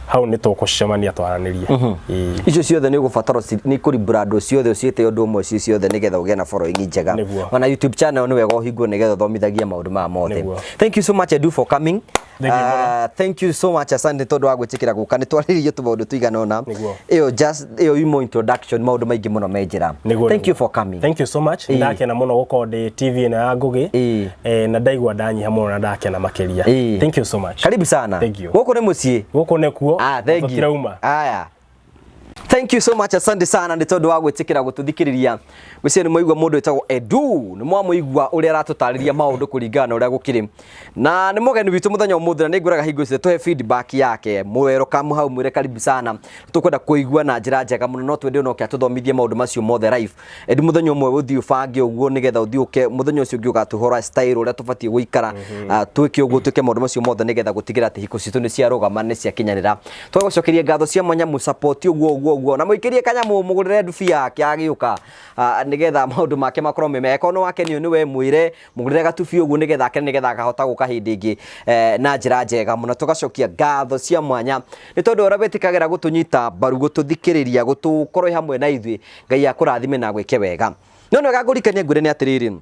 Hau nĩ tũkũcemania twaranĩrie. Ĩĩ. Icio ciothe nĩ ũgũbatara nĩ kũribrand ciothe, ũciĩte ũndũ ũmwe ci ciothe nĩgetha ũgĩe na following njega. Ona YouTube channel nĩ wega ũhingwo nĩgetha ũthomithagie maũndũ maya mothe. Thank you so much, Edu, for coming. Thank you mũno. Thank you so much, asante tondũ wa gwĩtĩkĩra gũka. Nĩ twarĩrĩrie tũmaũndũ tũigana ũna. Ĩyo just ĩyo imo introduction, maũndũ maingĩ mũno me njĩra. Thank you for coming. Thank you so much. Ndakena mũno gũkorwo ndĩ TV ĩno ya Ngũgĩ. Na ndaigua ndanyiha mũno na ndakena makĩria. Thank you so much. Karibu sana. Thank you. Gũkũ nĩ mũciĩ. Gũkũ nĩkuo. Ah, thank you. Tũtirauma. Aya. Thank you so much, asante sana nĩ tondũ wa gwĩtĩkĩra gũtũthikĩrĩria. Gwĩciria nĩ mwaigua mũndũ wĩtagwo Edu, nĩ mwamũigua ũrĩa aratũtarĩria maũndũ kũringana na ũrĩa gũkĩrĩ. Na nĩ mũgeni witũ mũthenya ũmũthĩ, na nĩ ngwĩraga hingo ciothe tũhe feedback yake. Welcome hau, mwĩre karibu sana. Tũkwenda kũigua na njĩra njega mũno, no twende onoke atũthomithie maũndũ macio mothe live. Edu, mũthenya ũmwe ũthiĩ ũbange ũguo nĩgetha ũthiĩ ũke mũthenya ũcio ũngĩ ũgatũhũra style ũrĩa tũbatiĩ gũikara, twĩke ũguo, twĩke maũndũ macio mothe nĩgetha gũtigĩra atĩ hiko citũ nĩ ciarũgama, nĩ ciakinyanĩra. Twagũcokeria ngatho cia mwanya, mũ support ũguo ũguo ũguo na mũikĩrie kanyamũ, mũgũrĩre ndubi yake agĩũka, nĩgetha maũndũ make makorwo me mega. Korwo nĩ wakenio nĩ we, mwĩre mũgũrĩre gatubi ũguo nĩgetha akene, nĩgetha akahota gũka hĩndĩ ĩngĩ na njĩra njega mũno. Tũgacokia ngatho cia mwanya nĩ tondũ ũrĩa wĩtĩkagĩra gũtũnyita mbaru, gũtũthikĩrĩria, gũtũkorwo hamwe na ithuĩ. Ngai akũrathime na gwĩke wega. No nĩ wega ngũrikanie, ngwĩre nĩ atĩrĩrĩ,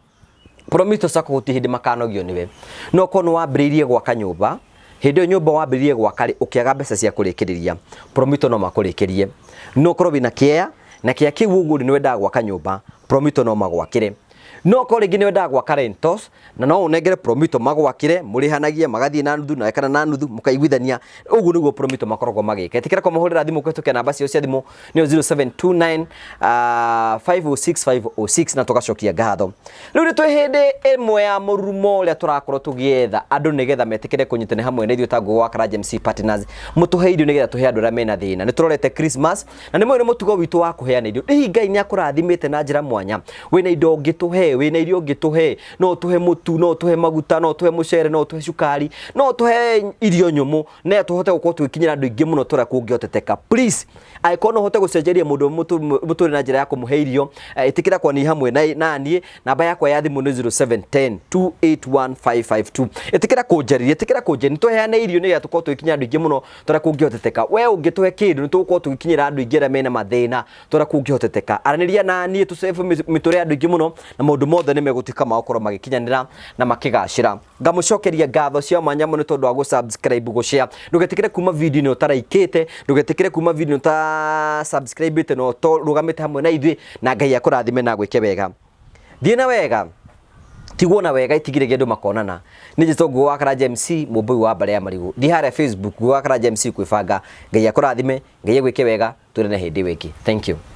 Promito Sacco gũtirĩ hĩndĩ makanogio nĩwe. No korwo nĩ wambĩrĩirie gwaka nyũmba, hĩndĩ ĩyo nyũmba wambĩrĩirie gwaka rĩ, ũkĩaga mbeca cia kũrĩkĩrĩria, Promito no makũrĩkĩrie. No ũkorwo wĩna kĩea na kĩea kĩu ũguo rĩ, nĩ wendaga gwaka nyũmba, Promito no magwakĩre. No korwo rĩngĩ nĩ wendaga gwaka rentals na no ũnengere Promito magwakĩre, mũrĩhanagie magathiĩ na nuthu nawe kana na nuthu mũkaiguithania, ũguo nĩguo Promito makoragwo magĩka. Ĩtĩkĩra kũmahũrĩra thimũ kũhĩtũkĩra namba ciao cia thimũ, nĩyo 0729 506 506, na tũgacokia ngatho. Rĩu nĩ twĩ hĩndĩ ĩmwe ya mũrurumo ũrĩa tũrakorwo tũgĩetha andũ nĩgetha metĩkĩre kũnyitana hamwe na ithuĩ ta Ngũgĩ wa Karanja MC Partners, mũtũhe irio nĩgetha tũhe andũ arĩa mena thĩna. Nĩ tũrorete Christmas na nĩ mũĩ nĩ mũtugo witũ wa kũheana irio. Hihi Ngai nĩ akũrathimĩte na njĩra mwanya, wĩna indo ũngĩtũhe, wĩna irio ũngĩtũhe, no ũtũhe mũtu, no ũtũhe maguta, no ũtũhe mũcere, no ũtũhe cukari, no ũtũhe irio nyũmũ na tũhote gũkorwo tũgĩkinyĩra andũ aingĩ mũno tũrĩa kũngĩhoteteka. Please, angĩkorwo no ũhote gũcenjeria mũndũ mũtũrĩre na njĩra ya kũmũhe irio, ĩtĩkĩra kwania hamwe na niĩ. Namba yakwa ya thimũ nĩ 0710 281552. Ĩtĩkĩra kũnjarĩria, ĩtĩkĩra kũnjarĩria, nĩ tũheane irio nĩgetha tũkorwo tũgĩkinyĩra andũ aingĩ mũno tũrĩa kũngĩhoteteka. We ũngĩtũhe kĩndũ, nĩ tũgũkorwo tũgĩkinyĩra andũ aingĩ arĩa mena mathĩna tũrĩa kũngĩhoteteka. Aranĩria na niĩ, tũcebe mĩtũrĩre ya andũ aingĩ mũno na maũndũ mothe nĩ megũtuĩka ma gũkorwo magĩkinyanĩra na makĩgacĩra. Ngamũcokeria ngatho cia mwanya mũno tondũ wa gũ-subscribe, gũ-share. Ndũgetĩkĩre kuma video ĩno ũtaraikĩte, ndũgetĩkĩre kuma video ĩno ũta-subscribe-ĩte na ũtarũgamĩte hamwe na ithuĩ, na Ngai akũrathime na agwĩke wega. Thiĩ na wega, tigwo na wega, itigire andũ makonana. Nĩ njĩtwo Ngũgĩ wa Karanja MC, mũmbũi wa mbarĩ ya marigũ. Thiĩ harĩa Facebook, Ngũgĩ wa Karanja MC, kwĩbanga. Ngai akũrathime, Ngai agwĩke wega, twĩrane hĩndĩ ĩyo ĩngĩ. Thank you.